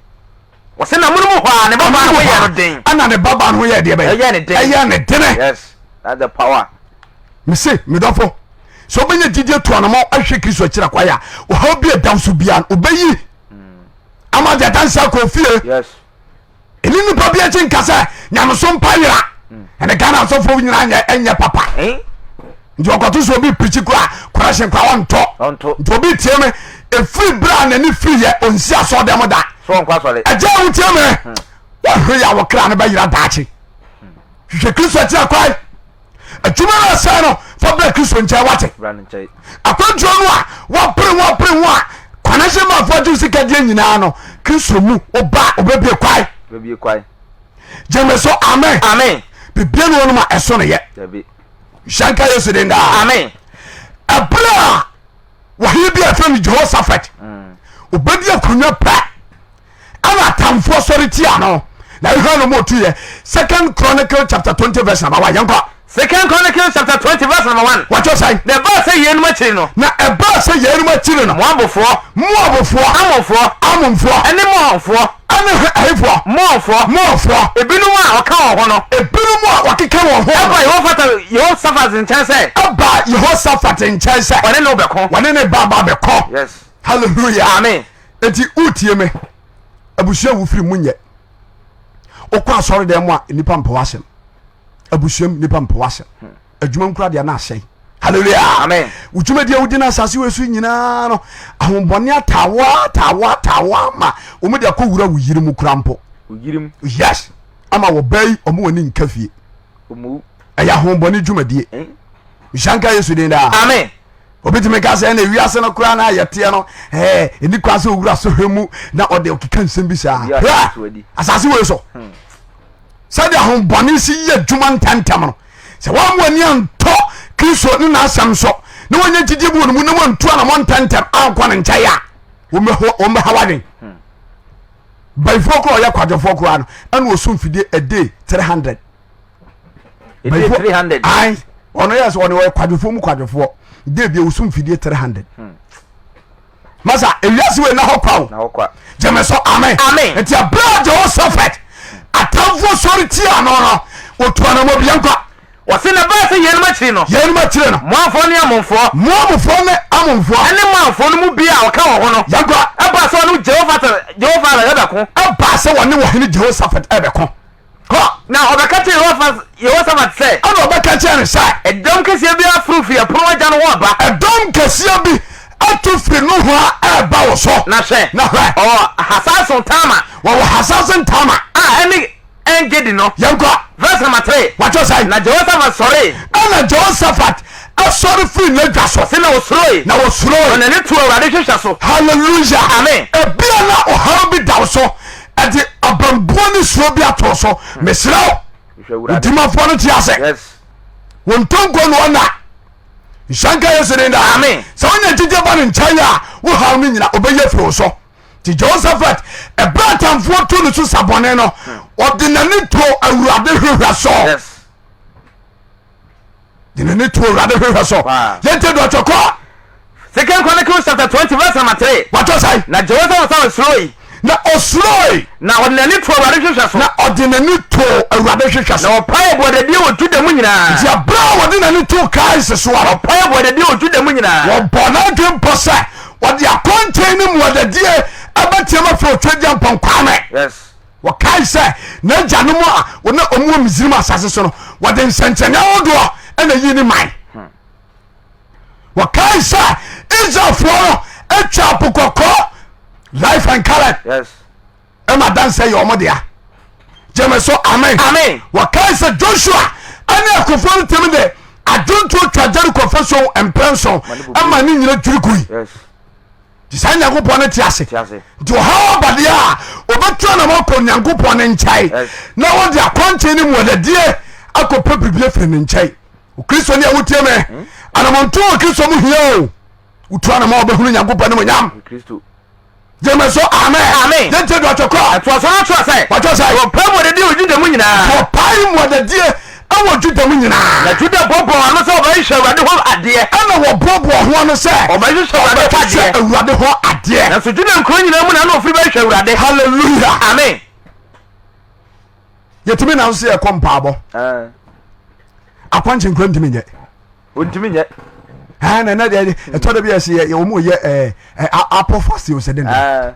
Wɔsɛ na mono mu hɔ a ne babaa no ho yɛ no den. Ɛna ne babaa no ho yɛ deɛ bɛyɛ. Ɛyɛ ne den. Ɛyɛ ne dene. Yes, that's the power. Mese medɔfo sɛ wobɛnya gyidie to anamɔ ahwɛ Kristo akyira kwae a ɔhaw bi ɛda so bia no wobɛyi ama deɛ adanse akɔ fie. Yes. Ɛni nipa bi akyi nka sɛ nyamesom pa yera ɛne Ghana asɔfoɔ nyinaa nyɛ ɛnyɛ papa nti ɔkɔto so obi pirikyi kora correction kora ɔntɔ nti obi tie me ɛfiri berɛ a n'ani firi yɛ ɔnsi asɔ dɛm da ɛgya a wotie me wɔhwe yɛ a wɔkra no bɛyera daakye hwehwɛ Kristo akyira kwae adwuma no asɛe no fa brɛ kristo nkyɛn wate akwantuo no a wapere ho apere ho a kwanahye mafoɔ agye sika deɛ nyinaa no kristo mu woba wobɛbie kwae gyeme so amen amen bibia ne wɔnom a ɛso no yɛ hyɛnka yesu den daa amen ɛberɛ a wɔhene bi a ɛfrɛ no jehoshaphat obɛdi akonnwa pɛ ɛna atamfoɔ sɔre tia no na ehwɛ no mo tu yɛ second chronicle chapter 20 verse number 1 yɛnkɔ Second Chronicles chapter 20 verse number 1. Wɔtɔ sɛn? Na ɛbaa sɛ yeinom akyiri no. Na ɛbaa sɛ yeinom akyiri no. Moabfoɔ. Moabfoɔ. Amonfoɔ. Amonfoɔ. Ɛne Maonfoɔ. Ɛne ɛhefoɔ? Maonfoɔ. Maonfoɔ. Ebinom a wɔka wɔn ho no. Ebinom a wɔkeka wɔn ho no. Ɛbaa Yehosafat Yehosafat nkyɛn sɛ. Ɛbaa Yehosafat nkyɛn sɛ. Wɔne no bɛko. Wɔne ne ba ba bɛkɔ. Yes. Hallelujah. Amen. Eti wotie me abusua a wofiri mu nyɛ wokɔ asɔre dɛm mu a nnipa mpɛ w'asɛm abusua mu nnipa mpɛ w'asɛm adwuma nkura deɛ na asɛe hallelujah Amen. wo dwumadi a wodi no asase wɔ so nyinaa no ahombɔne ataawa ataawa ataawa ama wɔn de akɔ wura wo yiri mu kura mpo Oyirim. yes ama wɔbaa yi wɔn wɔ ne nka fie Omu. ɛyɛ ahombɔne dwumadie Eh? nhyɛ nka yesu din daa Amen. Obi tumi ka sɛ ɛna wiase no koraa na yɛteɛ no ɛɛ ɛni kwan sɛ owura sɔhwɛ mu na ɔde ɔkeka nsɛm bi saa. Hwɛ asase wei so hmm. sɛdeɛ ahombɔne si yɛ adwuma ntɛmntɛm no sɛ wɔn ani antɔ Kristo ne n'asɛm so na wɔnyɛ gyidie bi wɔ ne mu na wɔntu anamɔ ntɛmntɛm ankɔ ne nkyɛn a wɔn bɛha wadwen. Hmm. Bayifoɔ koraa ɔyɛ kwadwofoɔ koraa no ɛna ɔsum fidie a day 300. Ɛdie 300. Ayi ɔno yɛ sɛ ɔno ɔyɛ kwadwofoɔ mu kwadwofoɔ de bi ɔsum fidie 300. Hmm. Masa ewiase wei na hɔ kwa o. Gyeme so amen. Amen. Nti abira Jehoshaphat atamfoɔ sɔre tia no no otu anamɔ bi yɛn kwa. Wɔse na ɛbaa sɛ yeinom akyiri no. Yeinom akyiri no. Moabfoɔ ne Amonfoɔ. Moabfoɔ ne Amonfoɔ. Ɛne Maonfoɔ no mu bi a ɔka wɔn ho no. Yɛnkɔ. Ɛbaa sɛ wɔne Jehofat, Jehofat rebɛko. Ɛbaa sɛ wɔne ɔhene Jehosafat rebɛko. Kɔ. Na ɔbɛka kyerɛɛ Yehofat, Yehosafat sɛ. Ɛna ɔbɛka kyerɛɛ no sɛ. Ɛdɔm kɛseɛ bi aforo firi ɛpono agya nohoa ba. Ɛdɔm kɛseɛ bi atu firi nohoa reba wo so. Na hwɛ. Na hwɛ. Wɔwɔ Hasason Tamar. Wɔwɔ Hasason Tamar. A ɛne En Gedi no. Yɛnkɔ. Verse number 3. Wɔatwerɛ sɛn? Na Jehoshaphat sɔree. Ɛna Jehoshaphat sɔre firi n'adwa so. Ɔse na ɔsuroe. Na ɔsuroe. Na n'ani too Awurade hwehwɛ so. Hallelujah. Amen. Ebia na ɔhaw bi da wo so, ɛde abambuo ne suro bi ato wo so. Mesrɛ wo, wo dimafoɔ no te ase. Yes. Wo ntonko no ɔna. Nhyɛ nka Yesu din daa. Amen. Sɛ wonya gyigye ba ne nkyɛn a, wo haw no nyina ɔbɛyi afiri wo so. Nti Jehoshaphat ɛberɛ atamfoɔ tu ne so sabɔne no ɔde n'ani to awurade hwehwɛ so de n'ani to awurade hwehwɛ so yɛnti dɔtɔ kɔ. Second Chronicles chapter 20 verse number 3. Watɔ sɛn? Na Jehoshaphat suroe. Na ɔsuroe. Na ɔde n'ani to awurade hwehwɛ so. Na ɔde n'ani to awurade hwehwɛ so. Na ɔpae abuadadie wɔ Juda mu nyinaa. Nti ɛberɛ a wɔde n'ani to Christ soɔ no. Ɔpae abuadadie wɔ Juda mu nyinaa. Wɔbɔ n'adwene pɔ sɛ wɔde akɔnkyen ne mmuadadie ɛbɛteam afiri Otwedeampɔn Kwame. Yes. Wɔkae sɛ n'agyanom a wɔne wɔn wɔ Misraim asase so no, wɔde nsɛnkyerɛnne ahodoɔ ɛna yii ne man. Wɔkae sɛ Israelfoɔ no atwa po kɔkɔɔ life and colored. Yes. Ɛma dansa yɛ wɔn dea. Gyeme so amen. Amen. Wɔkae sɛ Joshua ɛne akofoɔ no tɛm de adwontoɔ twa Jericho fasuo mprɛnson ɛma ne nyina dwiri gui. Yes. Nti saa Nyankopɔn no te ase. Nti ɔhaw abadeɛ a ɔbɛtu anam akɔ Nyankopɔn no nkyɛn na wɔde akɔnkyen ne muadadie akɔpɛ biribi afiri ne nkyɛn. Kristoni a wotie me, hmm? anamonto wɔ Kristo mu hia o. Wotu anam a wɔbɛhunu Nyankopɔn ne monyam. Gyeme so amen. Amen. Yɛntie deɛ ɔtwe kɔ. Ɛtoa so no toa sɛ. Wɔtwe sɛ. Wɔpae mmuadadie wɔ Juda mu nyinaa. Wɔpae mmuadadie wɔ Juda mu nyinaa. Na Juda boaboa ano sɛ wɔbɛhwehwɛ Awurade hɔ adeɛ. Ɛna wɔboaboa ho ano sɛ. Wɔbɛhwehwɛ Awurade hɔ adeɛ. Awurade hɔ adeɛ. Nanso Juda nkuro nyinaa mu na na wɔfiri bɛhwehwɛ Awurade. Hallelujah. Amen. Yɛtumi nam so yɛkɔ mpaabɔ. Akwankye nkura ntumi nyɛ. Ontumi nyɛ. Ɛn na ɛnɛ deɛ ɛtɔ da bi a ɛsɛ yɛ wɔn yɛ ɛɛ ɛ apɔ fasting sɛ den de.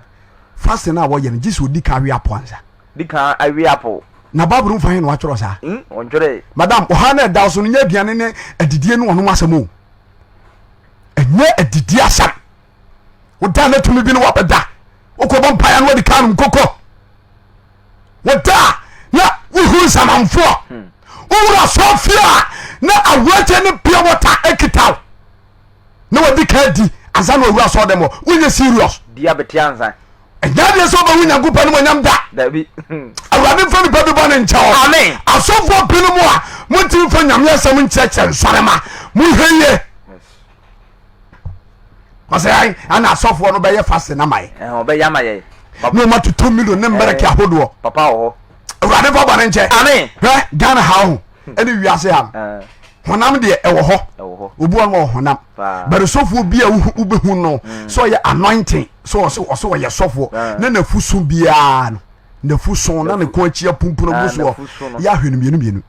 Fasting a wɔyɛ no gye sɛ odi kan awe apɔ ansa. Di kan awe apɔ. Na Bible nfa he na watwerɛ saa. Hmm, ɔntwerɛ. Madam, ɔha na ɛda so no nyɛ aduane ne adidie ne ɔnom asɛm o. Ɛnyɛ adidie asɛm. Woda na tumi bi ne wabɛda. Wokɔbɔ mpaeɛ no wadi kan nom koko. Woda a na wohu nsamanfoɔ. Hmm. Wowura asɔfie a na awerɛkyɛ ne pure water ekita wo. Na wadi kan di ansa na wawura asɔ dɛm hɔ. Wonyɛ serious. Di abete ansa. Ɛnyɛ adeɛ sɛ wobɛhu Nyankopɔn animuonyam da. Dabi. Awurade mfa nipa bi bɔne nkyɛ hɔ. Amen. Asɔfoɔ binom a montumi mfa Nyame asɛm nkyerɛkyerɛ nsɔrema, monhwɛ yie. Ɔsɛ yɛn ana asɔfoɔ no bɛyɛ fasting ama yɛ. Ɔbɛyɛ ama yɛ. Na ɔma toto milo ne mmerɛke ahodoɔ. Papa wɔ hɔ. Awurade fa bɔne nkyɛ. Amen. Hwɛ Ghana ha ho ɛne wiase ha no. Honam deɛ ɛwɔ hɔ. Obi wɔn wɔ honam. Bɛrɛ sɔfoɔ bi a wobɛhu no mm. sɛ ɔyɛ anointing sɛ ɔsɛ ɔsɛ ɔyɛ sɔfoɔ na nafu so biara no nafu so na ne kɔn akyi apumpunu gu soɔ yɛ ahwɛ no mmienu mmienu.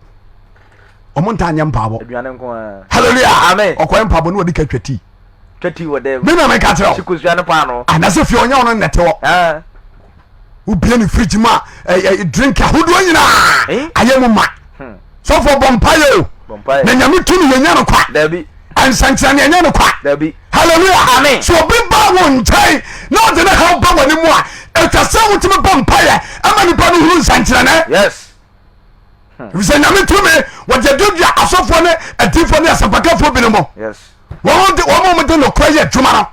Wɔn ntaa nyɛ mpaabɔ. Hallelujah. Amen. Ɔkɔyɛ mpaabɔ ne wɔde ka twa tii. Twa tii wɔ dɛm. Mi na mi ka kyerɛ o. Kosua ne paano. Anase fie ɔnyɛ ɔno nnɛte hɔ. Wobie ne fridge mu a ɛɛ drink ahodoɔ nyinaa ayɛ mu ma. Hmm. Sɔfo bɔ mpaeɛ o. Na nyame tumi yɛ nya no kwa. Dabi. Nsɛnkyerɛnne ɛnyɛ no kwa. Dabi. Hallelujah. Amen. So obi ba wo nkyɛn na ɔde ne haw ba w'anim a atwa sɛ wotumi bɔ mpaeɛ ama nipa no hunu nsɛnkyerɛnne. Yes. Efisɛ nyame tumi wɔde aduadua asɔfoɔ ne adiifoɔ ne asɛmpakafoɔ binom. Yes. Wɔn de wɔn a wɔde nokorɛ yɛ adwuma no.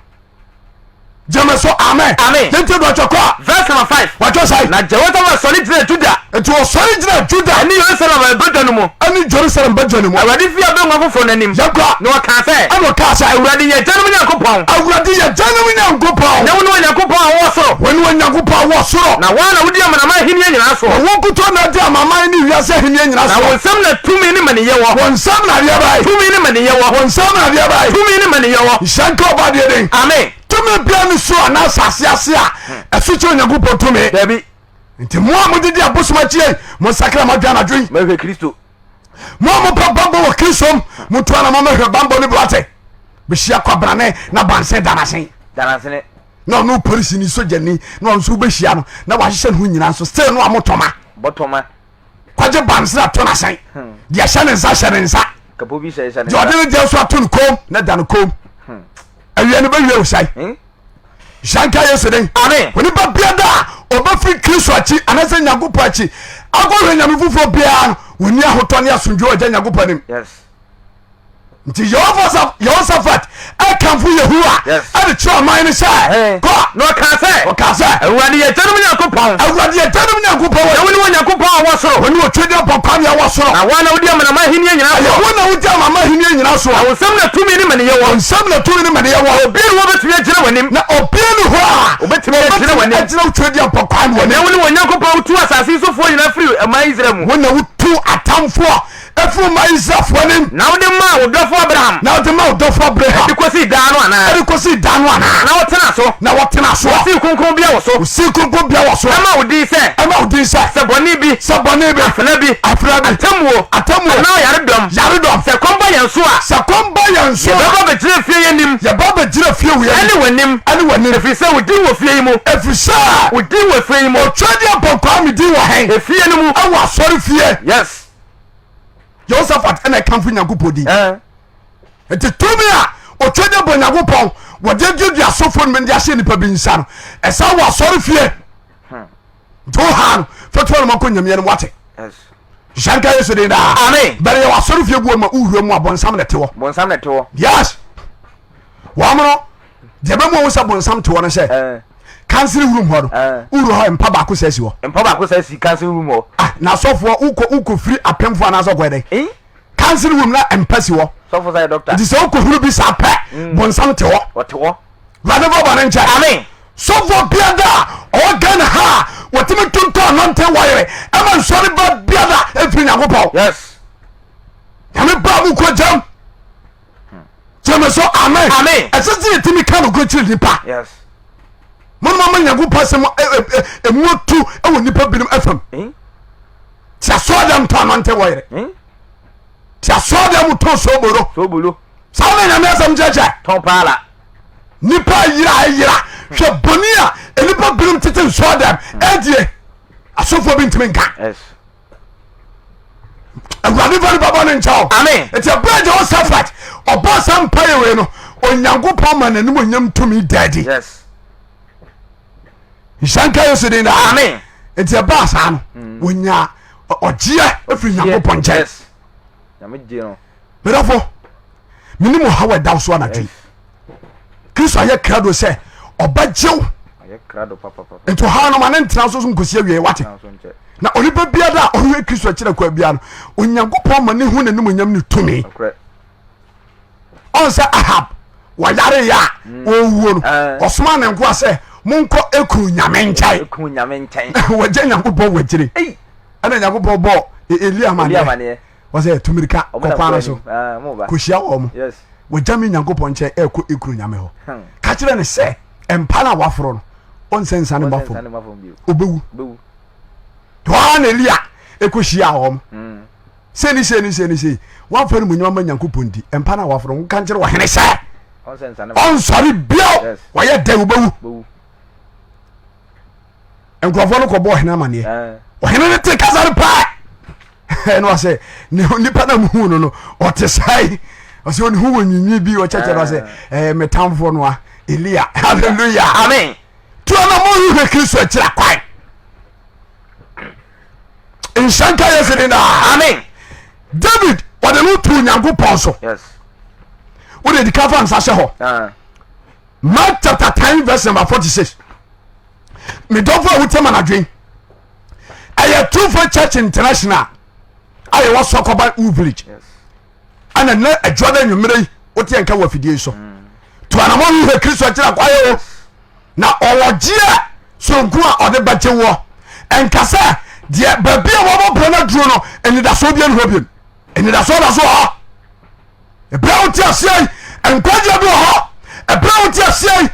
Gyeme so amen. Amen. Yɛntie do atwa kɔ a. Verse number 5. Watwa sɛe. Na Jehoshaphat sɔre gyinaa Juda. Nti ɔsɔre gyinaa Juda. Ɛne Yerusalem badwa no mu. Ɛne Jerusalem badwa no mu. Awurade fie abangua foforɔ no anim. Yɛnkɔ. Na ɔkaa sɛ. Ɛna ɔkaa sɛ. Awurade yɛn agyanom Nyankopɔn. Awurade yɛn agyanom Nyankopɔn. Na wone Onyankopɔn a wowɔ soro. Wone Onyankopɔn a wowɔ soro. Na wo ara na wodi amanaman ahennie nyinaa soɔ. Na wo nkutoo na adi amanaman ne wiase ahennie nyinaa soɔ. Na wo nsam na tumi ne mmaninyɛ wɔ. Wo nsam na adeɛ bɛn. Tumi ne mmaninyɛ wɔ. Wo nsam na adeɛ bɛn. Tumi ne mmaninyɛ wɔ. Nhyira nka Ɔbɔadeɛ din. Amen. Tumi biara ne soro anaa asase ase a ɛso kyerɛ Onyankopɔn tumi. Dabi. Nti mo a modedi abosom akyi yi, monsakra mo adwene anadwo yi. Mɛhwɛ Kristo. Mo a mopɛ bambɔ wɔ Kristo mu, montu anamɔ mɛhwɛ bambɔ no bi wate. Bɛhyia kwabrane na banse danase. Danasene. Na ɔno polisi ni sogyani na ɔno nso wobɛhyia no na wahyehyɛ ne ho nyinaa nso still no a motɔma. Bɔtɔma. Kɔgye banse ato n'asɛn. Deɛ ɛhyɛ ne nsa hyɛ ne nsa. Deɛ ɔde ne deɛ nso ato ne kom na da ne kom. Awia no bɛwie wo sɛe. Hyɛ nka Yesu den. Onipa biara a ɔbɛfiri Kristo akyi anaasɛ Nyankopɔn akyi akɔhwɛ nyame foforɔ biara no wɔnni ahotɔ ne asomdwoe wɔ Agya Nyankopɔn anim. Nti Yehosafat ɛkamfo Yehowa ɛde kyerɛ ɔman no sɛ kɔ. Na ɔkaa sɛ. Ɔkaa sɛ. Awurade yɛ agyanom Nyankopɔn. Awurade yɛ agyanom Nyankopɔn. Na wone Onyankopɔn a ɔwɔ soro. Wone Otwedeɛmpɔn Kwame a ɔwɔ soro. Na wo na wodi amanaman ahenni nyinaa soɔ. Ɛyɛ wo na wodi amanaman ahenni nyinaa soɔ. Na wo nsam na tumi ne mmaniyɛ wɔ. Wo nsam na tumi ne mmaniyɛ wɔ. Na obiara nni hɔ a obetumi agyina w'anim. Na obiara nni hɔ a obetumi agyina w'anim. Agyina wo Twedeɛmpɔn Kwame w'anim. Na wone Onyankopɔn a wotuu asase yi sofoɔ nyinaa firii ɔman Israel mu. Wo na wotuu atamfoɔ Ɛfiri ɔman Israelfoɔ anim. Na wode maa wo dɔfo Abraham. Na wode maa wo dɔfo Abraham. De kɔsii daa no anaa? De kɔsii daa no anaa? Na wɔtenaa so. Na wɔtenaa soɔ. Wosii kronkronbea wɔ so. Wosii kronkronbea wɔ so. Ɛma wo din sɛ. Ɛma wo din sɛ. Sɛ bɔne bi. Sɛ bɔne bi. Afena bi. Afena bi. Atemmuo. Atemmuo. Anaa yaredɔm. Yaredɔm. Sɛ kɔm ba yɛn so a. Sɛ kɔm ba yɛn so a. Yɛbɛba abɛgyina fie yi anim. Yɛba abɛgyina fie wei anim. Ɛne w'anim. Ɛne w'anim. Ɛfiri sɛ wo din wɔ fie yi mu. Ɛfiri sɛ. Wo din wɔ fie yi mu. Otwedeɛ Kwame din wɔ hɛn? Efie no mu. Ɛwɔ asɔre fie. Yes. Jehoshaphat ɛna ɛkamfo Nyankopɔn din. Nti tumi a ɔtwa de bɔ Nyankopɔn wɔde aduadua asɔfoɔ no de ahyɛ nipa bi nsa no ɛsan wɔ asɔre fie. Hmm. Nti wo ha no fɛtoa no makɔ nyameɛ no wate. Hyɛ nka Yesu din daa. Amen. Bɛrɛ yɛ wɔ asɔre fie buo ma wowura mu a bɔnsam na ɛte hɔ. Bɔnsam na ɛte hɔ. Yes. Wɔn no deɛ bɛmu ɔhu sɛ bɔnsam te hɔ no sɛ kansere room hɔ no wowura hɔ mpa baako sɛ si hɔ. Mpa baako sɛ si kansere room hɔ. Ah na asɔfoɔ wokɔ wokɔ firi apemfoɔ anaasɛ ɔkɔyɛ dɛn? Eh? Kansere room na mpa si hɔ. Sɔfo sɛ yɛ doctor. Nti sɛ wokɔ huru bi saa pɛ mm. bɔnsam te hɔ. Ɔte hɔ. Wurade bɔ bɔne nkyɛ. Amen. Sɔfoɔ biada a ɔwɔ Ghana ha a wɔtumi tontɔn nante wɔyere ɛma nsɔre ba biada ɛfiri Nyankopɔn. Yes. Nyame ba mu kɔ gyam. Gyeme so amen. Amen. Ɛsɛ sɛ yɛtumi ka nokorɛ kyerɛ nipa. Yes. Monoma ma Nyankopɔn asɛm ɛmu atu wɔ nipa binom afam. Eh? Ti asɔɔ dɛm tɔ anante wɔ yere. Eh? Ti asɔɔ dɛm tɔ sobolo. Sobolo. Saa na Nyame asɛm kyerɛkyerɛ. Tɔn paala. Nipa yera ayera. Hwɛ bɔne a nipa binom tete nsɔɔ dɛm ɛdie. Asɔfoɔ bi ntumi nka. Yes. Awurade fa nipa bɔne nkyɛ o. Amen. Nti ɛberɛ a Jehoshaphat ɔbɔɔ saa mpaeɛ wei no, Onyankopɔn ma n'anim onyam tumi da adi. Yes. Nhyira nka Yesu din daa. Amen. Nti ɛbaa saa no, wɔnya ɔgyeɛ firi Nyankopɔn nkyɛn. Yes. Nyame gye no. Medɔfo, menim ɔhaw a ɛda wo so anadwo yi. Kristo ayɛ krado sɛ ɔbɛgyew. Nti ɔhaw no ma ne ntena so so nkosi awiei wate. Na onipa biara a ɔhwehwɛ Kristo akyerɛ kwa biara no, Onyankopɔn ma ne hu n'animuonyam ne tumi. Ɔn sɛ Ahab wɔyare yɛ a mm. ɔwuo no eh. ɔsoma ne nkoa sɛ monkɔ Ekron nyame nkyɛn. Wɔgye Nyankopɔn wɔakyire. Ɛna Nyankopɔn bɔɔ e-, Elia amaneɛ. Wɔsɛ tumirika kɔkwan no so ah, kɔhyia wɔ mo. Wɔgya me Nyankopɔn nkyɛn ɛkɔ Ekron nyame hɔ. Hmm. Ka kyerɛ ne sɛ mpa no a waforo no ɔnsɛ nsane mba fam ɔbɛwu. Hɔ na Elia ɛkɔhyia wɔn. Hmm. Sei ne sei ne sei ne sei woamfa no munyam ama Nyankopɔn nti mpa no a waforo no ka nkyerɛ ɔhene sɛ ɔnsɔre bio wɔyɛ dɛn wobɛwu. Nkurɔfoɔ no kɔbɔ ɔhene amaneɛ. Ɔhene no te kasa no paa ɛna ɔsɛ nipa na muhu no no ɔte sɛe ɔsɛ ɔne ho wɔ nyinyi bi ɔkyɛkyɛ no ɔsɛ ɛɛ metamfoɔ no a Elia hallelujah amen tuo na mohwehwɛ Kristo akyira kwan nhyɛ nka Yesu din daa amen David ɔde no too Nyankopɔn so yes. Wode di ka fa nsa hyɛ hɔ. Ah. Mark chapter 10 verse number 46. Medɔfo a wotie ma nadwen. Ɛyɛ True Faith Church International a yɛwɔ Sɔkɔba Wu Village. Yes. Ɛna nnɛ adwuma da nwummerɛ yi wote yɛn nka wɔ afidie yi so. To anamɔ hwehwɛ Kristo akyira kwaeɛ o. Na ɔwɔ gyeɛ soronko a ɔde bɛgye woɔ. Ɛnka sɛ deɛ baabi a wɔbɔ brɛ no aduro no anidasoɔ bi ani hɔ biom. Anidasoɔ da so wɔ hɔ. Ɛberɛ a wote aseɛ yi nkwagyeɛ bi wɔ hɔ. Ɛberɛ a wote aseɛ yi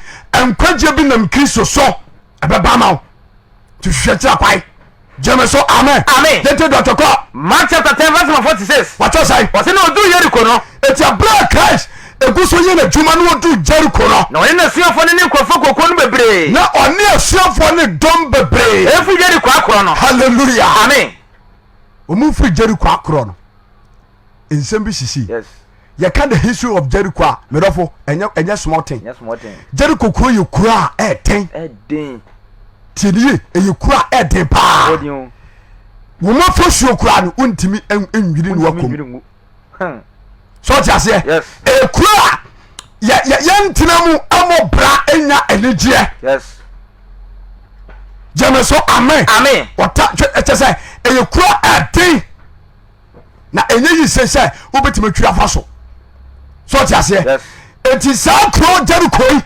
nkwagyeɛ bi nam Kristo so ɛbɛba ma wo. Nti hwehwɛ kyerɛ kwae. Gyeme so amen. Amen. Yɛnti dɔtɔ kɔ. Mark chapter 10 verse number 46. Wɔtɔ sɛn? Ɔsɛ na ɔduu Yeriko no. Eti abere a Christ egu so yɛ n'adwuma no ɔduu Jericho no. Na ɔne n'asuafoɔ ne ne nkurɔfoɔ kuokuo no bebree. Na ɔne asuafoɔ ne dɔm bebree. Efiri Yeriko akorɔ no. Hallelujah. Amen. Wɔn firi Jericho akorɔ no. Nsɛm bi sisi. Yes. Yɛka the history of Jericho a medɔfo ɛnyɛ ɛnyɛ small thing. Nyɛ small thing. Jericho kuro yɛ kuro a ɛɛden. Ɛden. Tie nie ɛyɛ kuro a ɛɛden paa. Ɛden o. Wɔn afasuo koraa no wontumi nwiri ne wakom. Wontumi nwiri ngu. Hmm. So ɔte aseɛ. Yes. Ɛyɛ kuro a yɛ yɛ yɛntena mu ɛmɔ bra enya anigyeɛ. Yes. Gyeme so amen. Amen. Ɔta ɛkyɛ sɛ ɛyɛ kuro a ɛɛden. Na ɛnyɛ yi sɛ sɛ wobɛtumi atwi afa so so ɔte aseɛ enti saa kuro Jericho yi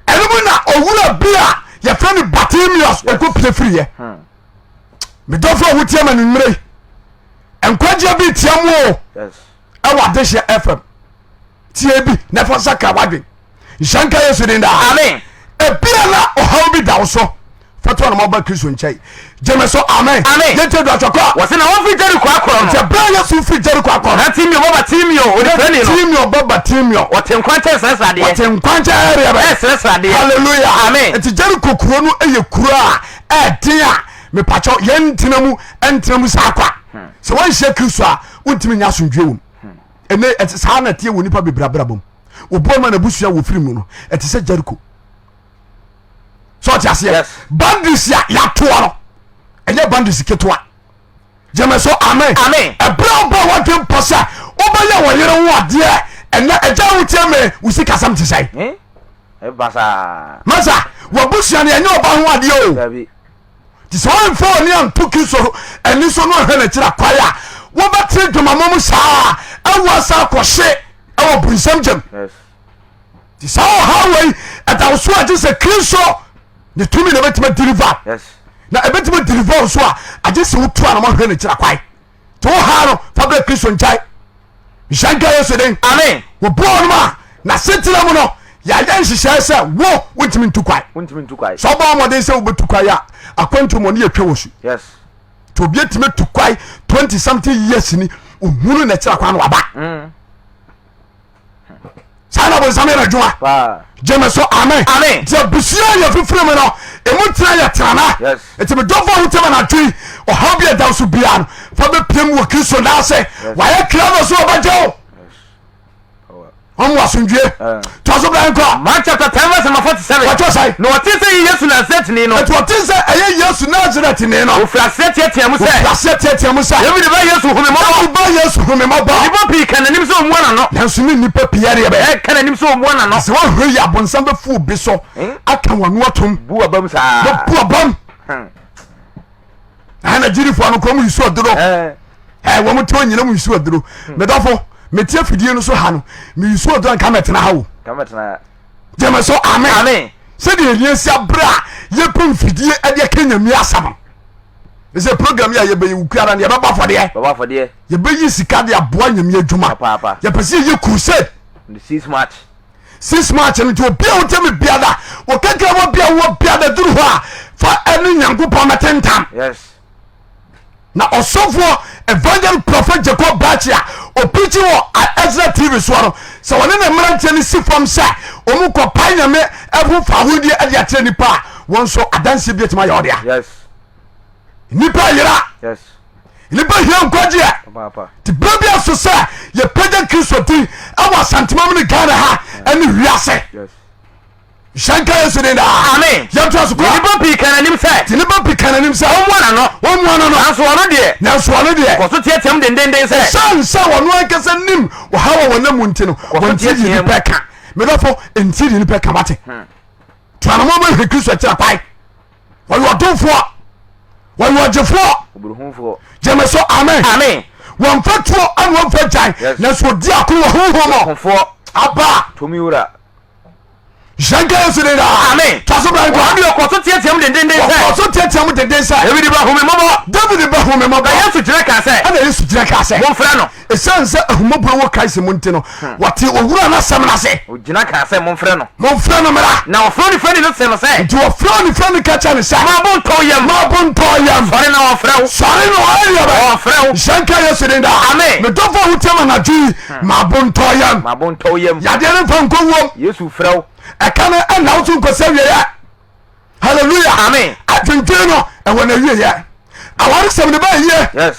ɛno mu na owura bi a yɛfrɛ no Bartimaeus ɔkɔ pie firiɛ hmm. medɔfo a wotie ma no mmerɛ yi nkwagyeɛ bi tia mu o ɛwɔ adehyeɛ fm tie bi na ɛfa sakra wadwen nhyɛ nka yesu din daa amen ebia na ɔhaw bi da wo so fɛto anamɔ ba kristo nkyɛn gyeme so amen amen yɛntie do atwakɔ a wɔse na wɔmfiri jeriko akorɔ no nti ɛberɛ a yesu firi jeriko akɔ no na timeo ba bartimeo onifirani no timeo ba bartimeo ɔte nkwankyɛn srɛsrɛ adeɛ ɔte nkwankyɛn ɛreɛ bɛ ɛsrɛsrɛ adeɛ hallelujah amen nti jeriko kuro no yɛ kuro a ɛden a mepakyɛw yɛntena mu ɛntena mu saa kwa hmm. sɛ wɔnhyɛ kristo a wontumi nya asomdwoe wɔ mu hmm. ɛnɛ ɛte saa na ɛteɛ wɔ nipa bebree abrabɔ mu obuo ma n'abusua wɔ firi mu no ɛte sɛ Jericho sɛ ɔte aseɛ boundaries a yɛatoɔ no ɛnyɛ boundaries ketewa gyeme so amen ɛberɛ wobɔ wadwe mpɔ sɛ wobɛyɛ wɔ yere ho adeɛ ɛnɛ ɛgya wo tie me wo si kasɛm te sɛn eh? masa wabusua no ɛnyɛ ɔba ho adeɛ o nti sɛ wɔmfa ɔne anto kristo ani so no ahwɛ n'akyiri akwae a wobɛtere dwamamɔ mu saa ɛwo asa akɔhye ɛwɔ bonsam gyam nti saa ɔhaw wei ɛda wo so a gye sɛ kristo ne tumi na ɛbɛtumi deliver na ɛbɛtumi deliver wo so a agye sɛ wotu a na mahwɛ n'akyiri akwae nti wo ha no fa brɛ kristo nkyɛn nhyɛ nka yesu den amen wɔboɔ nom a n'asetena mu no yɛayɛ nhyehyɛe sɛ wo wontumi ntu kwae wontumi ntu kwae sɛ ɔbɔ mmɔden sɛ wobɛtu kwae a akwantu mu ɔne yɛtwa wɔ su yes nti obi atumi atu kwae 20 something years ni ohunu na ɛkyerɛ kwan no waba mm. saa na bonsam yɛ n'adwuma gyeme so amen nti abusua yɛ fifiri mu no ɛmu tena yɛ tenana nti medɔfo a wotiama no adwene ɔhaw bi ɛda so biara no fa bɛpiam wɔ kristo nan ase wayɛ kra no so ɔbɛgye wo ɔmo asomdwie eh. tɔ so bra nkɔ. Mark chapter 10 verse number 47. Wɔtɔ sɛn. Na wɔte sɛ ɛyɛ Yesu Nasaretni no. Eti wɔte sɛ ɛyɛ Yesu Nasaretni no. Wɔfiri aseɛ teatea mu sɛ. Wɔfiri aseɛ teatea mu sɛ. David ba Yesu hu me mmɔbɔ. David ba Yesu hu me mmɔbɔ. Nnipa pii ka n'anim sɛ ɔmmua n'ano. Nanso ne nnipa pii ɛdeɛ bɛ. Ɛka n'anim sɛ ɔmmua n'ano. Sɛ wɔhwɛ yi abonsam bɛfu obi so. Hmm? Aka wɔn ano atom. Bu abam saa. Bu abam. Hmm. Na Nigeriafoɔ no kɔn mu yi so aduro. Eh. Ɛ wɔn te wɔn nyina mu yi so aduro. Hmm. Medɔfo mete afidie no so ha no meyi so aduro nka mɛtena ha o. Gyeme so amen. Sɛdeɛ yɛn asi abere a yɛpɛ mfidie ɛde ɛka nyame asɛm no sɛ program yi a yɛbɛyɛ wukuara no yɛbɛbɔ afɔdeɛ yɛbɛyi sika de aboa nyame adwuma yɛpɛ sɛ yɛyɛ crusade six march no nti obi a wotie me biada wɔkakra wɔ bia wɔ biada duru hɔ a fa ɛne nyankopɔn mɛtentam na ɔsɔfoɔ evangel prophet jacob bakye a ɔpikyi wɔ Ezra tv soɔ no sɛ wɔne ne mmeranteɛ no si fam sɛ ɔmu kɔ pae nyame ɛho fa ahodeɛ ɛde akyerɛ nipa a wɔn nso adanseɛ bi atumi ayɛ ɔdea yes. nipa yera yes. nipa hia nkwagyeɛ nti berɛ bi aso sɛ yɛpagya kristo din ɛwɔ asantema mu ne ghana ha ɛne wiase yes. Nhyira nka Yesu din daa. Amen. Yɛntoa so Na kɔ. nnipa pii kaa n'anim sɛ. Nti nnipa pii kaa n'anim sɛ. Ɔmmua n'ano. Ɔmmua n'ano. Nanso ɔno deɛ. Nanso ɔno deɛ. Ɔkɔ so teateam dendeenden sɛ. Ɛsiane Ɛsiane sɛ wɔn ankasa nim ɔhaw a wɔnam mu nti no, wɔn ti di nipa ka. Medɔfo, nti di nipa ka wate. Tuanamɔ bɛhwɛ Kristo akyira kwae. Wɔyɛ ɔdomfoɔ, wɔyɛ ɔgyefoɔ. Gyeme so amen. Amen. Wɔmfa tuo ɛna wɔmfa gyan, nanso ɔdi ako wɔ honhom mu. Aba. Tumi wura. Hyɛ nka Yesu din daa. Amen. Twa so bra nkwa. Wɔn deɛ ɔkɔ so teatea mu dendenden sɛ. Ɔkɔ so teatea mu denden sɛ. David ba hu me mmɔbɔ. David ba hu me mmɔbɔ. Na Yesu gyina kaa sɛ. Ɛna Yesu gyina kaa sɛ. Momfrɛ no. Ɛsiane sɛ ahummɔborɔ wɔ Christ mu nti no, wɔte owura no asɛm no ase. Ɔgyina kaa sɛ, Momfrɛ no. Momfrɛ no mmra. Na wɔfrɛ onifirani no see no sɛ. Nti wɔfrɛ onifirani ka kyerɛ no sɛ. Ma bo ntɔ wo yam. Ma bo ntɔ wo yam. Sɔre na wɔfrɛ wo. Sɔre na wɔayɛ deɛ bɛn? Wɔfrɛ wo. Nhyɛ nka Yesu din daa. Amen. Me dɔfo a wotie me anadwo yi, Ma bo ntɔ yam. Ma bo ntɔ wo yam. Yadeɛ no mfa nkɔ wuom. Yesu frɛ wo. Ɛka no ɛnna wo so nkɔsi awieɛ. Hallelujah. Amen. Adwendwen no ɛwɔ n'awieɛ. Awaresɛm no bɛyɛ yie. Yes.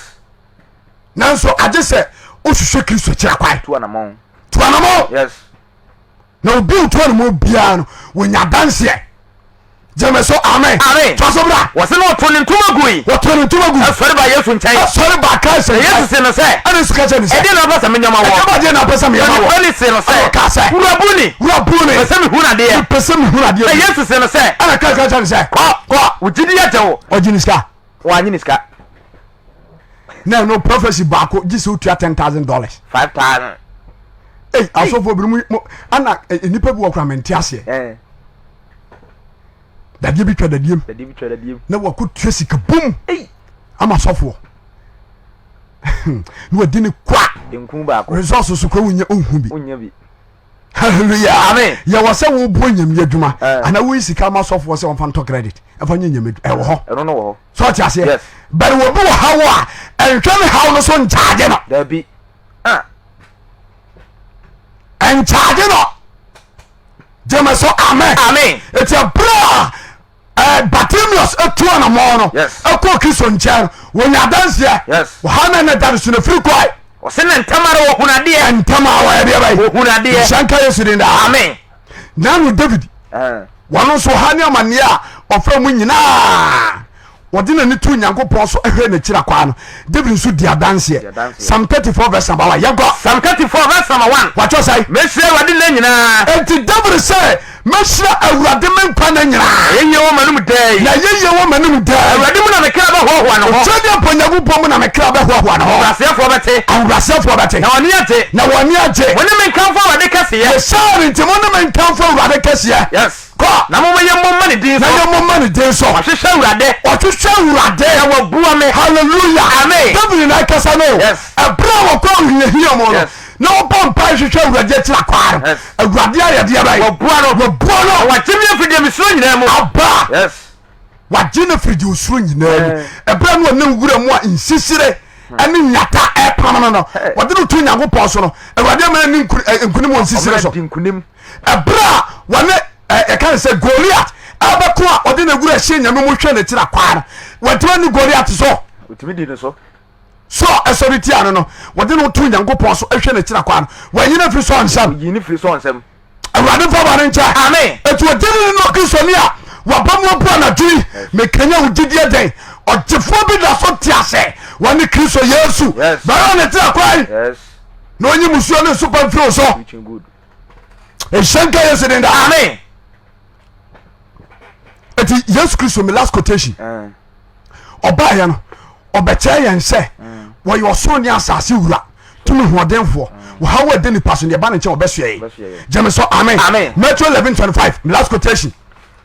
Nanso agye sɛ wohwehwɛ Kristo akyira kwan. Tu anamɔn. Tu anamɔn. Yes. Na obi otu anamɔn biara no wɔnya adanseɛ. Gyeme so amen. Amen. Toa so bra. Wɔse na ɔto ne ntoma gui. Wɔto ne ntoma gui. Ɛsɔre ba Yesu nkyɛn. Ɛsɔre ba Christ nkyɛn. Na Yesu se no sɛ. Ɛna Yesu ka kyerɛ ne sɛ. Ɛdeɛ na wopɛ sɛ menyɛ ma wɔ? Ɛdeɛ ba deɛ na wopɛ sɛ meyɛ ma wɔ? Onipa ni se no sɛ. Ɛna ɔka sɛ. Wura buni. Wura buni. Mepɛ sɛ mehunu adeɛ. Mepɛ sɛ mehunu adeɛ. Na Yesu se no sɛ. Ɛna Christ ka kyerɛ ne sɛ. Kɔ. Kɔ. Wo gyidi agye wo. Ɔgye ne sika. Wanye ne sika. Na ɛno prophecy baako gye sɛ wotua $10,000. 5,000. Ei asɔfoɔ binom mo ɛna nnipa bi wɔ kora mente aseɛ. Eh. Dadeɛ bi twa dadeɛ mu na wakɔtua sika bum ama sɔfoɔ na wadi ne kwa resource so kora wonya wohu bi hallelujah amen yɛwɔ sɛ woboa nyame adwuma eh. anaa woyi sika ma sɔfoɔ sɛ wɔmfa ntɔ credit ɛfa nyɛ nyame ɛwɔ hɔ sɛ ɔte aseɛ but wɔbi wɔ haw a ɛnhwɛ ne haw no so nkyagye no dabi ah. ɛnkyagye no gyeme so amen amen eti ɛberɛ a eh, Bartimaeus etu anamɔn no Yes. ɛkɔɔ Kristo nkyɛn no wɔnya adanseɛ Yes. wɔha na ne da no so na firi kɔe ɔse na ntɛm ara wɔhunu adeɛ ntɛm a wɔyɛ deɛ bɛyɛ wɔhunu adeɛ nhyɛ nka Yesu din daa amen nano David Eh, wɔno nso ɔha ne amanneɛ a ɔfa mu nyinaa wɔde n'ani to Nyankopɔn so hwɛ n'akyiri akwaa no David nso di adanseɛ Psalm 34 verse number 1 yɛnkɔ Psalm 34 verse number 1 wɔatwerɛ sɛe Mɛhyira Awurade nna nyinaa Enti David sɛ mɛhyira Awurade me nkwa nna nyinaa Ɛyɛ wɔ m'anom daa yi na ɛyɛ wɔ m'anom daa yi Awurade mu na me kra bɛhoahoa ne ho Otwa deɛ mpo Nyankopɔn mu na me kra bɛhoahoa ne ho Ahobrɛaseɛfoɔ bɛte Ahobrɛaseɛfoɔ bɛte na wɔn ani agye na wɔn ani agye Mo ne me nkamfo Awurade kɛseyɛ Yɛhyɛɛ no nti mo ne me nkamfo Awurade kɛseyɛ Yes Kɔ. Na momma yɛmmɔ mma ne din Na so. yɛmmɔ mma ne din so. Wahwehwɛ Awurade. Ɔhwehwɛ Awurade. Na wabua me. Hallelujah. Amen. David na ɛkasa no. Yes. Ɛberɛ a wɔkɔ ahohiahia mu no. Yes. Na wɔbɔ mpae hwehwɛ Awurade akyiri akwaa no. Yes. Awurade ayɛ deɛ bɛn? Wabua no. Wabua no. Na wagye me afiri deɛ mesuro nyinaa mu. Aba. Yes. Wagye no afiri deɛ osuro nyinaa mu. Eh. Ɛberɛ no ɔnam wura mu a nsisire ɛne nyata ɛpam no no. Hey. Wɔde no to Nyankopɔn so no. Awurade ama no ne nkunim wɔ nsisire Ɔmena so. di nkunim. Ɛberɛ a wɔne yɛka ne sɛ Goliat ɛbɛko a ɔde ne wura hyɛ nyame mu hwɛ n'akyiri akwaa no wɔntumi ne Goliat so ɔtumi di ne so so ɛsɔre tia no no wɔde no to Nyankopɔn so hwɛ n'akyiri akwaa no wɔanyi no afiri sɔ nsam ɔyi ne firi sɔ nsam Awurade mfa bɔne nkyɛ Amen ɛti ɔgyedi ne no Kristoni a waba mu abu anadwo yi mekanya wo gyidie den ɔgyefoɔ bi da so te ase wɔne Kristo Yesu bɛrɛ ne tena kwan na ɔnyi musuo ne nsopa mfiri wo so nhyɛ nka yesu din daa amen eti yesu kristo mi last quotation eh. ɔbaayɛ no ɔbɛkyerɛ yɛn sɛ mm. wɔyɛ ɔsoro ne asase wura tumi hoɔdenfoɔ mm. wɔhaw ɛde nipa so ne ɛba ne nkyɛn ɔbɛsoɛ yɛ gyeme so amen Matthew 11 25 last quotation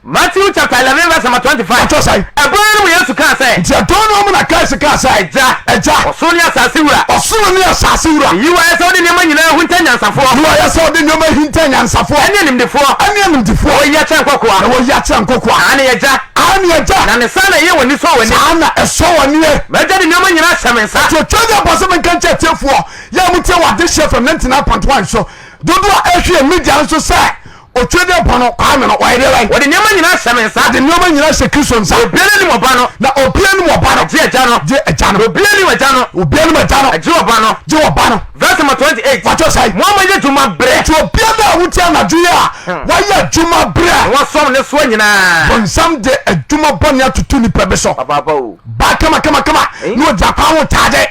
Matthew chapter 11 verse number 25. Ɔtɔ sɛn? Ɛberɛ no mu Yesu kaa sɛ. Nti ɛdɔn no mu na Christ kaa sɛ. Agya. Agya. Ɔsoro ne asase wura. Ɔsoro ne asase wura. Meyi wo ayɛ sɛ wode nneɛma nyinaa hunta nyansafoɔ. Yi wo ayɛ sɛ wode nneɛma hinta nyansafoɔ. Ɛne animdefoɔ. Ɛne animdefoɔ. Na wɔyi akyerɛ nkɔkoa. Na wɔyi akyerɛ nkɔkoa. Aane, Agya. Aane, Agya. Na ne saa na ɛyɛ w'ani sɔ w'ani. Saa na ɛsɔ w'ani. M'agya de nneɛma nyinaa ahyɛ me nsa. Nti otwa deɛ bɔ sɛ menka nkyerɛ atiefoɔ yɛ a motie wɔ Adehyeɛ FM 99.1 so dodoɔ a ɛhwɛ yɛn media nso sɛ Otwedeɛ bɔ no Kwame no ɔyɛ deɛ bɛn? Wɔde nneɛma nyinaa hyɛ me nsa. Wɔde nneɛma nyinaa hyɛ Kristo nsa. Obiara nim ɔba no. Na obiara nim ɔba no. Gye agya no. Gye agya no. Na obiara nim agya no. Obiara nim agya no. Gye ɔba no. Gye ɔba no. Verse number 28. Wɔatwerɛ sɛn? Mo a moyɛ adwuma brɛ. Nti obiara a wote anadwo yi a wayɛ adwuma brɛ. Na wasom ne soɔ nyinaa. Bonsam de adwuma bɔne atoto nipa bi so. Papaapa o. Ba kama kama kama na ɔgya kwan ho taade.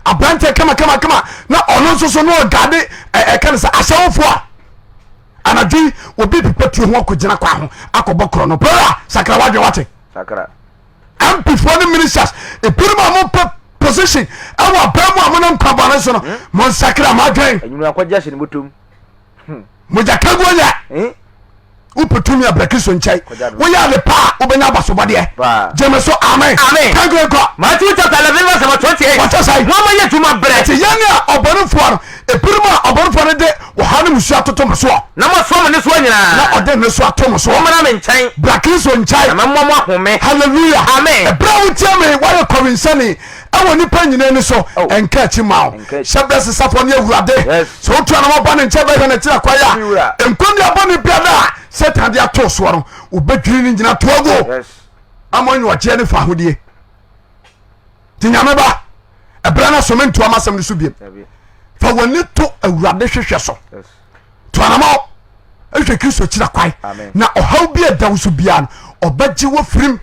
Aberanteɛ kama kama kama na ɔno nso so na ɔgade ɛka no sɛ ahyɛwofoɔ a anadwo yi obi pepa tuo ho akɔgyina kwan ho akɔbɔ korɔ no pɛrɛ sakra wadwe wate. Sakra. MP foɔ ne ministers ebinom a mopɛ position ɛwɔ aban mu a monam kwan bɔne so no monsakra mo adwen. Enyimire akɔgye ahyɛ ne bɔtɔm. Mogya kaguo nyɛ. Wopɛ tumi a bra Kristo nkyɛn. Woyɛ ade pa a wobɛnya abasobɔdeɛ. Gyeme so amen. Amen. Kankere kɔ. Matthew chapter 11 verse number 28. Wɔkyɛ sɛn? Mo a moyɛ adwuma brɛ. Nti yɛn a ɔbɔnefoɔ no ebinom a ɔbɔnefoɔ no de ɔhaw ne musuo atoto mo soɔ. Na moasoa mo nnesoa nyinaa. Na ɔde nnesoa ato mo soɔ. Mommra me nkyɛn. Bra Kristo nkyɛn. Na mɛma mo ahome. Hallelujah. Amen. Ɛberɛ a wotie me woayɛ kɔwensani ɛwɔ nipa nyinaa ni so. Oh. Ɛnka akyi ma wo. Ɛnka akyi. Hyɛ berɛ sesafoɔ ne awurade. Yes. Sɛ wotu anamɔ ba ne nkyɛn bɛhwɛ n'akyiri kwan a Me wura. nkɔnnua bɔne biara a Satan de ato soɔ no wobɛdwiri ne nyina to agu Yes. ama ɔnya ɔgyeɛ ne fahodie. Nti Nyame ba ɛberɛ no so mentoa m'asɛm no so biom. Fa w'ani to awurade hwehwɛ so. To anamɔ hwɛ Kristo kyira kwan na ɔhaw bi a ɛda wo so biara no ɔbɛgye wo firim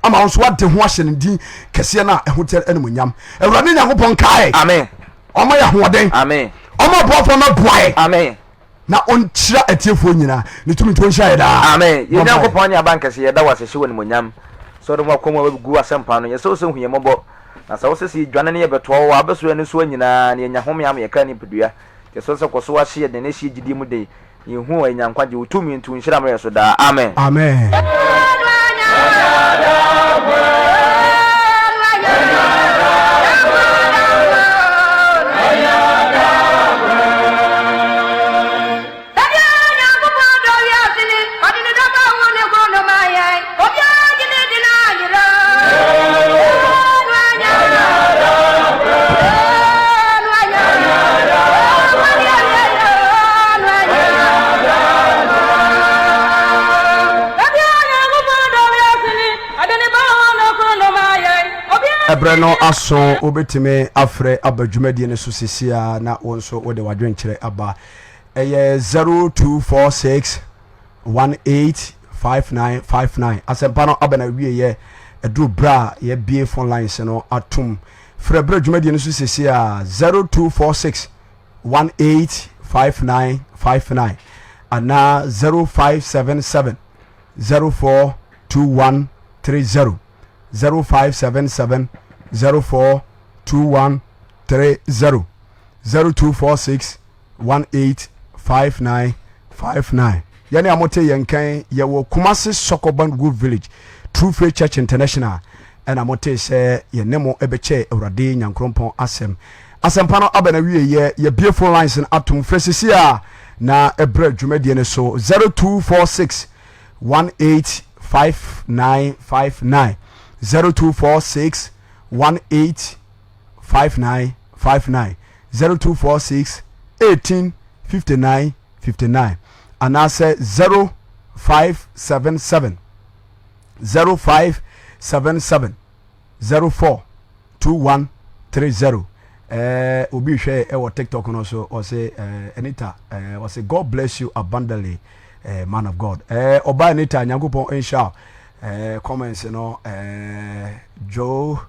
ama wo nso wade ho ahyɛ ne din kɛseɛ no a ɛho teɛ animonyam. Awurade Nyankopɔn nkae. Amen. Ɔma yɛ ahoɔden. Amen. Ɔma aboafoɔ ma boae. Amen. Na ɔnhyira atiefoɔ nyinaa ne tumi nti ɔnhyira yɛ daa. Amen. Yɛn Bɔ mpaeɛ. Nyankopɔn ne Abankɛse, yɛda wo ase hyɛ wo animuonyam sɛ wode ho akɔm a wagu w'asɛmpa no. Yɛsrɛ wo sɛ hu yɛn mmɔbɔ, na sɛ wose sɛ yɛdwane na yɛbɛtoa wo a, wobɛsoa yɛn nnesoa nyinaa, na yɛanya home ama yɛn kra nipadua. Yɛsrɛ wo sɛ kɔ so ara hyɛ yɛn den na hyɛ yɛn gyidie mu den, na yɛhu wo a yɛnya nkwagye. Wo tumi nti, wo nhyira mmra yɛn so daa. Amen. Amen. Ɛberɛ no aso wobɛtumi afrɛ aba dwumadie no so sesia na wo nso wode w'adwenkyerɛ aba. Ɛyɛ 0246 185959. Asɛmpa no aba na wieɛ ɛduru berɛ a yɛbie phone lines no atom. Frɛ berɛ dwumadie no so sesia 0246 185959 anaa 0577 042130 0577 042130 0246 185959. Yɛne a mote yɛn nkan yɛwɔ Kumasi Sɔkɔban Good Village True Faith Church International ɛna mote sɛ yɛne mo ɛbɛkyɛ Awurade Nyankrompɔn asɛm. Asɛmpa no aba na wie yɛ yɛbie phone lines no atom frɛ sisi a na ɛbrɛ dwumadie no so 0246 185959 0246 18 5959 0246 18 59 59 anaasɛ 0577 0577 04 2130. Eh, obi hwɛ ɛwɔ TikTok no so ɔse eh, Anita eh, ɔse God bless you abundantly eh, man of God. Eh, ɔba Anita Nyankopɔn nhyira eh, comments no eh, Joe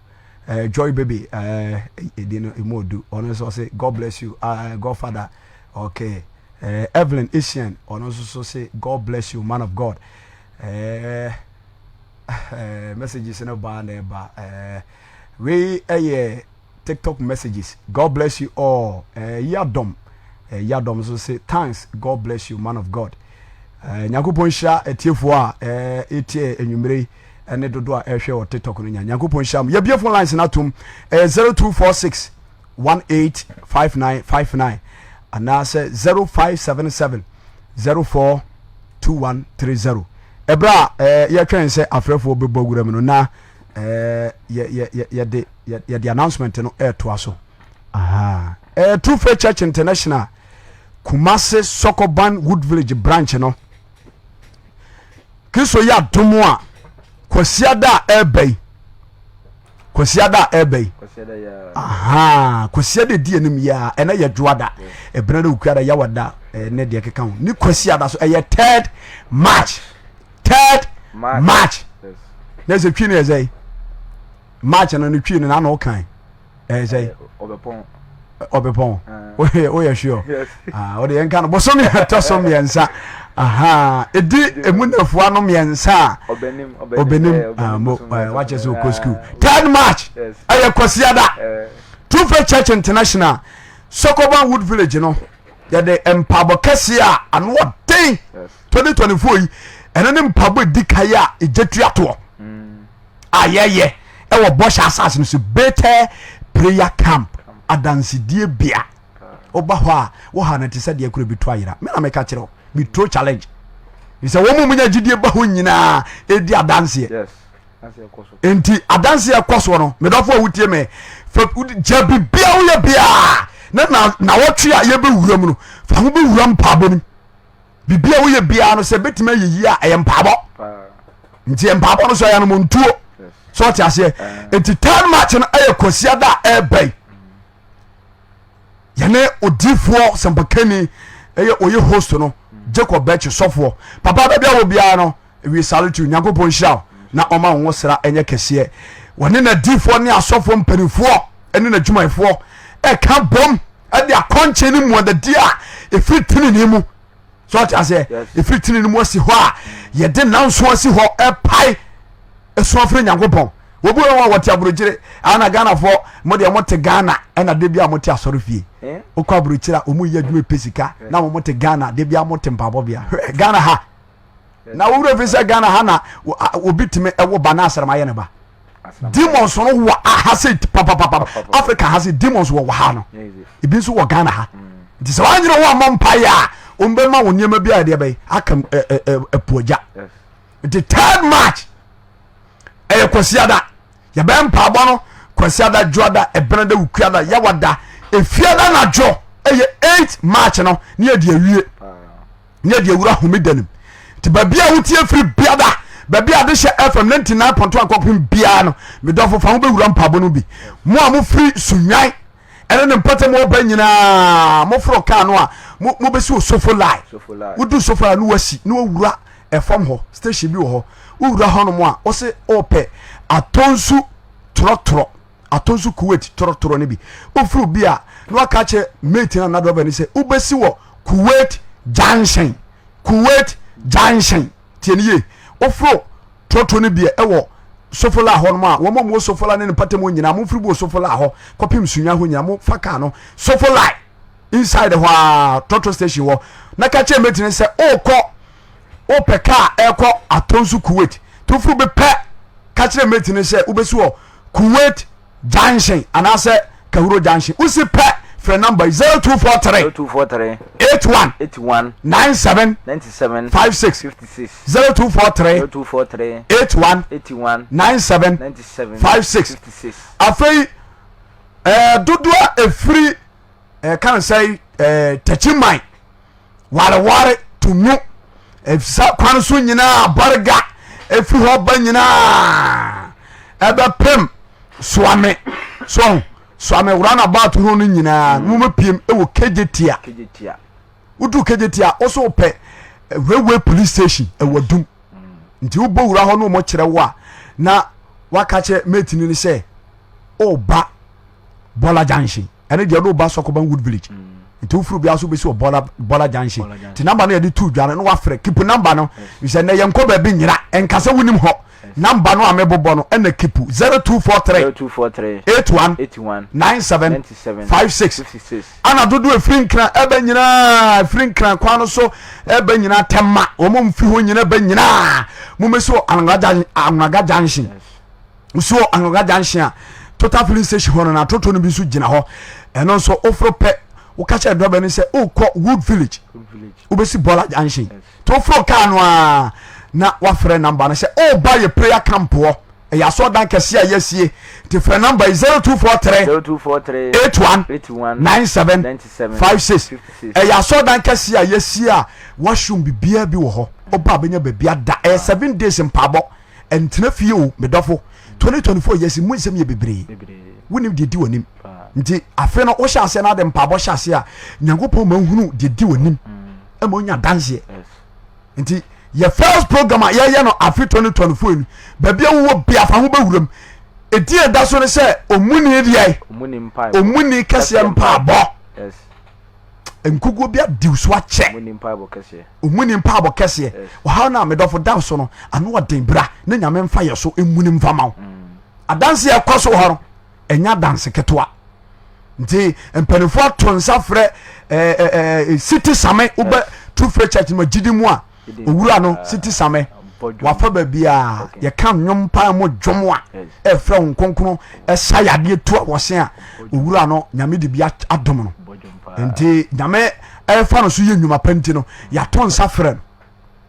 Eh, Joy baby, eh, edin no emu odu. Ɔno nso ɔse God bless you, uh, Godfather. Okay. Eh, Evelyn Isian, ɔno nso so se God bless you, man of God. Eh, eh, messages no ba na ɛba. Eh, wei ɛyɛ TikTok messages. God bless you all. Eh, Yadom. Eh, Yadom nso se thanks, God bless you, man of God. Eh, Nyankopɔn nhyira atiefoɔ a eh, ɛtie anwummere yi. ɛne dodoɔ a ɛhwɛ wɔ tiktok no nya nyankopɔn nhyira mu yɛbie phone lines no atom ɛyɛ 0246 185959 anaasɛ 0577 042130 ɛberɛ a eh, yɛtwɛn sɛ afrɛfoɔ bɛbɔ awura mu no na eh, yɛde yɛde announcement no ɛretoa so aha eh, True Faith Church International Kumasi Sɔkɔban Wood Village branch no Kristo yɛ adom a Kwasiada a ɛreba yi, Kwasiada a ɛreba yi. Ahaa, Kwasiada di anim yi a, ɛnɛ yɛ Dwoada, ɛbena da, Okuada, Yawada, ɛne deɛ ɛkeka ho. Ne Kwasiada so ɛyɛ third March, third March. Na ɛsɛ twi no yɛ sɛ March no ne twi no na ano kan. Ɛyɛ sɛ ɔbɛpɔn. Woyɛ sure? Wode yɛnka no bosome ɛtɔ so mmiɛnsa. Ɛdi emu nafua no mmiɛnsa a ɔbɛnim mo wakyɛ sɛ ɔkɔ school. Third March ɛyɛ Kwasiada. True Faith Church International Sokoban Wood Village no yɛde mpaabɔ kɛseɛ a ano ɔden 2024 yi ɛno ne mpaabɔ ɛdi kae a ɛgya tua toɔ. A yɛyɛ ɛwɔ bɔhyɛ asase no so Bethel prayer camp adansedie bea woba hɔ a woha no te sɛ deɛ koro bi to ayera me na meka kyerɛ wo meturo challenge sɛ wɔn mu nya gyidie ba hɔ nyinaa ɛdi adanseɛ nti adanseɛ kɔ soɔ no medɔfo a wotie me gya bibia woyɛ biaa na nawɔtwe a yɛbɛwura mu no fa ho bɛwura mpaabɔ no biribi a woyɛ biara no sɛ bɛtumi ayɛ yie a ɛyɛ mpaabɔ nti mpaabɔ no so ɛyɛ anomontuo sɛ ɔte aseɛ nti third match no ɛyɛ kwasiada a ɛɛba yi yɛne odifoɔ sɛmpakani ɛyɛ ɔyɛ host no Jacob Bɛkye sɔfoɔ papa baabi a wɔ biara no we salute you nyankopɔn nhyira wo na ɔma wo sra ɛnyɛ kɛseɛ wɔne n'adifoɔ ne asɔfoɔ mpanimfoɔ ɛne n'adwumayɛfoɔ ɛka bom ɛde akɔnkye ne mmuadadi a ɛfiri tenenee mu so ɔte aseɛ ɛfiri tenenee mu asi hɔ a yɛde nanso asi hɔ ɛpae ɛso afiri nyankopɔn wɔbi wɔ hɔ a wɔte aburokyire ana ghanafoɔ mo deɛ mote ghana ɛna de bi a mote asɔre fie eh? wokɔ aburokyire a wɔn yɛ adwuma pɛ sika na wɔn te ghana de bi a mote mpaabɔ bea ghana ha na wo werɛ fi sɛ ghana ha na obi tumi ɛwɔ ba na asram ayɛ ne ba demons no wɔ aha se papapapa africa ha se demons wɔ wɔ ha no ebi nso wɔ ghana ha mm. nti sɛ woanyere ho ammɔ mpaeɛ a wɔmbɛma wo nneɛma bi a ɛdeɛ bɛyɛ aka apuagya nti third march ɛyɛ kwasiada yɛbɛyɛ mpaabɔ no kwasiada dwoada ɛbenada wukuada yawada efiada nadwo ɛyɛ 8 march no ne yɛde awie ne yɛde awura homeda nim nti baabi a wotie firi biada baabi a adehyɛ fm 99.1 kɔpem biara no medɔfo fa ho bɛwura mpaabɔ no bi mo a mofiri sunwan ɛne ne mpɔtam ɔba nyinaa moforo kaa no a mobɛsi wɔ sofo line wodu sofo line no wasi na wawura ɛfam hɔ station bi wɔ hɔ wowura hɔnom a wose wopɛ atɔnsu torɔtorɔ atɔ nso kuwait torɔtorɔ no bi wofiri bi a na waka kyerɛ mate no anaa driver no sɛ wobɛsi wɔ kuwait junction kuwait junction tie no yie woforo torɔtorɔ no bi ɛwɔ sofola hɔ nom a wɔn a wɔwɔ sofola ne ne mpatamu nyinaa mofiri bi wɔ sofola hɔ kɔpem sunya hɔ nyinaa mofa kaa no sofola inside hɔ a trɔtrɔ station hɔ na ka kyerɛ mate no sɛ wokɔ wopɛ kaa ɛkɔ atɔ nso kuwait toforo bi pɛ ka kyerɛ mate no sɛ wobɛsi wɔ kuwait junction anaasɛ kahuro junction wosi pɛ frɛ number 0243 0243 81 81 97 97 56 56 0243 0243 81 81 97 97 56 56 afei ɛɛ dodoɔ a ɛfiri ɛka no sɛ ɛɛ takyiman wareware to mu efisa kwan so nyinaa bɔrega efiri hɔ ba nyinaa ɛbɛpem soame so soame roundabout ho no nyinaa mm. mo piem ɛwɔ kejetia wodu kejetia woso pɛ railway police station ɛwɔ dum mm. nti wobɔ wura hɔ no wɔn kyerɛ wo a na waka kyerɛ mate no sɛ ɔba bɔla junction ɛne deɛ ɔde ba sɔkɔban wood village mm. nti wofiri obiara so bɛsi wɔ bɔla bɔla junction nti namba no yɛde tu dwa no na wafrɛ kipu namba no sɛ nɛ yɛnkɔ baabi nyera ɛnka sɛ wonim hɔ namba no a mebobɔ no ɛna kipu 0243 81 97 56 ana dodoɔ ɛfiri nkran ɛbɛ nyinaa ɛfiri nkran kwan no so ɛbɛ nyinaa tɛma wɔn mfiri hɔ nyinaa ɛbɛ nyinaa mo mɛsi wɔ anwaga junction nso wɔ anwaga junction a total filling station hɔ no na atoto no bi nso gyina hɔ ɛno nso woforo pɛ woka kyerɛ dɔbɛ no sɛ wokɔ wood village wobɛsi bɔla junction nti woforo kaa no a na wafrɛ namba no sɛ woba yɛ prayer camp hɔ ɛyɛ asɔɔdan kɛseɛ a yɛasie nti frɛ namba yi 0243 0243 81 81 97 97 56 56 ɛyɛ asɔɔdan kɛseɛ a yɛasie a washroom biribiara bi wɔ hɔ woba a bɛnya baabi ada ɛyɛ 7 days mpaabɔ ɛntena fie o medɔfo. 2024 yɛsi mu nsɛm yɛ bebree. Wonim deɛ di w'anim. Nti afe no wohyɛ aseɛ no ade mpaabɔ hyɛ aseɛ a Nyankopɔn ma hunu deɛ di w'anim ɛma onya adanseɛ. Nti yɛ first program a yɛyɛ no afe 2024 ni baabi a wowɔ bia fa ho bɛwuram. Ɛdi ɛda so ne sɛ ɔmuni deɛ ɔmuni kɛseɛ mpaabɔ. Nkuguo bi adiw so akyɛ. Ɔmuni mpaabɔ kɛseɛ. Ɔhaw no a medɔfo da so no ano ɔden bra ne Nyame mfa yɛ so mmuni mfa ma wo. Adanseɛ ɛkɔ so hɔ no ɛnyɛ adanse ketewa. Nti mpanimfoɔ ato nsa frɛ ɛɛ ɛɛ city same wobɛ True Faith Church ma gyidi mu a owura no city same wafa baabi a yɛka nnwom paa mu dwom a ɛfrɛ wo nkonkron ɛsa yadeɛ tu a wɔse a owura no nyame de bi adom no nti nyame ɛfa no so yɛ nnwuma pa nti no yɛato nsa frɛ no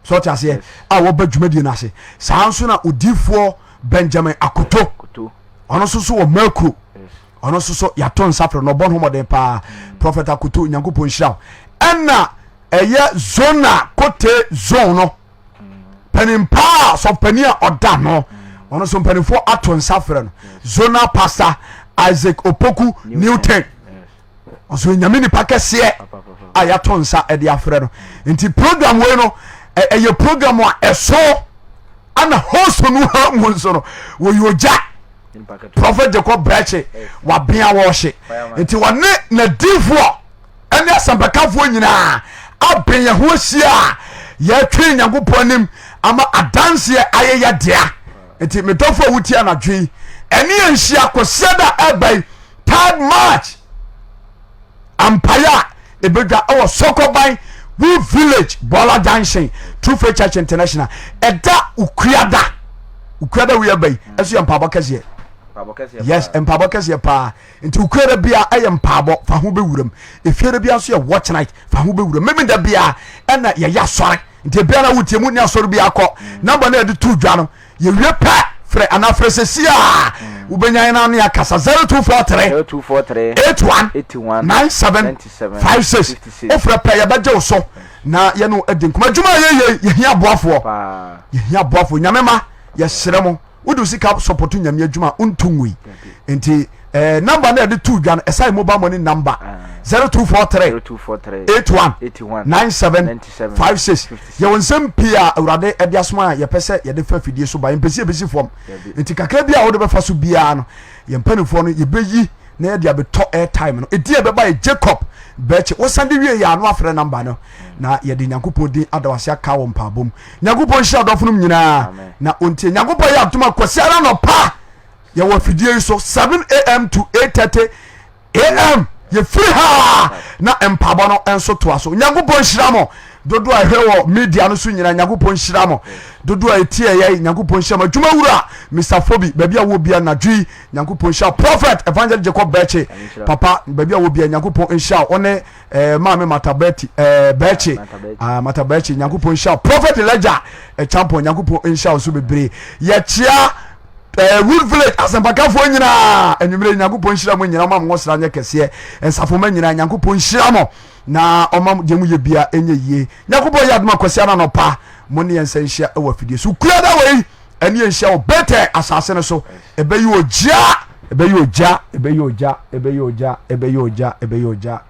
sɛ ɔte aseɛ a wɔba dwumadie no ase saa nso na odiifoɔ Benjamin Akoto ɔno nso so wɔ Merkuro ɔno nso so yɛato nsa frɛ no ɔbɔ no homɔden paa mm. Prophet Akoto Nyankopɔn nhyira wo ɛna ɛyɛ zona kote zone no panin paa sɔfpanin a ɔda no ɔno nso mpanimfoɔ ato nsa frɛ no zona pastor Isaac Opoku Newton ɔso nyame nipa kɛseɛ a yɛato nsa de afrɛ no nti program wei no ɛyɛ program a ɛso ana host no ha mu nso no wɔyɛ ogya prophet Jacob Brekye wabea wɔhye nti wɔne nadifoɔ ɛne asɛmpakafoɔ nyinaa aben yɛn ho ahyia a yɛtwe Nyankopɔn anim ama adanseɛ ayɛ yɛ dea nti medɔfo a wotie anadwo yi ɛne yɛn nhyia kɔsiɛ da ɛba yi third March ampaeɛ a ɛbɛdwa ɛwɔ Sɔkɔban Wood Village Bɔla Junction True Faith Church International ɛda Ukuada Ukuada wei ɛba yi ɛso yɛ mpaabɔ kɛseɛ yes mpaabɔ kɛseɛ paa nti Ukuada bia ɛyɛ mpaabɔ fa ho bɛwuram efiada bia nso yɛ watch night fa ho bɛwuram memenda bia ɛna yɛyɛ asɔre nti ebiara wotie mu ne asɔre bi akɔ namba no yɛde to dwa no yɛwie pɛ frɛ anaa frɛ sɛsi a wobɛnya yɛn ano akasa 0243 0243 81 81 97 97 56 56. wofrɛ pɛ yɛbɛgye wo so na yɛne adi nkɔmmɔ adwuma a yɛyɛ yɛhia aboafoɔ paa yɛhia aboafoɔ nyame ma yɛserɛ mo wode wo sika sɔpɔto nyame adwuma a wonto ngui nti eh, number no yɛde to dwa no ɛsa yɛ mobile money number 0243 0243 81 81 97 97 56 56. yɛwɔ nsɛm pii a awurade de asoma a yɛpɛ sɛ yɛde fa afidie so ba yɛmpɛ sɛ yɛbɛsi fam nti kakra bi a wode bɛfa so biara no yɛn mpanimfoɔ no yɛbɛyi na yɛde abɛtɔ airtime no ɛdi a ɛbɛba yɛ Jacob bɛkye wosan de wie yɛ ano afrɛ namba no na yɛde Nyankopɔn din ada wase aka wɔ mpaabɔ mu Nyankopɔn nhyira adɔfo nom nyinaa na ɔntie Nyankopɔn yɛ adom a kwasiara nɔpa yɛwɔ afidie yi so 7am to 8:30 am yɛfiri ha na mpaabɔ no nso toa so Nyankopɔn nhyira mo dodoɔ a ɛhwɛ wɔ media no so nyinaa Nyankopɔn nhyira mo dodoɔ a ɛtie yɛ Nyankopɔn nhyira mo adwuma wura Mr. Fobi baabi a wɔ bia nadwo yi Nyankopɔn nhyira Prophet Evangelist Jacob Bɛkye papa baabi a wɔ bia Nyankopɔn nhyira wo ne eh, maame Mata Bɛti eh, Bɛkye ah, Mata Bɛkye Nyankopɔn nhyira wo Prophet Elijah eh, Champon Nyankopɔn nhyira wo nso bebree yɛkyea eh, Wood Village asɛmpakafoɔ nyinaa anwummerɛ Nyankopɔn nhyira mo nyinaa ɔma mo ngosra nyɛ kɛseɛ nsafoma nyinaa Nyankopɔn nhyira mo na ɔma deɛ mo yɛ bia ɛnyɛ yie Nyankopɔn yɛ adom akwasi ana nɔpa mo ne yɛn nsa nhyia ɛwɔ afidie so kua da wei ɛne yɛn nhyia wɔ Bethel asase no so ɛbɛyɛ ogya ɛbɛyɛ ogya ɛbɛyɛ ogya ɛbɛyɛ ogya ɛbɛyɛ ogya ɛbɛyɛ ogya.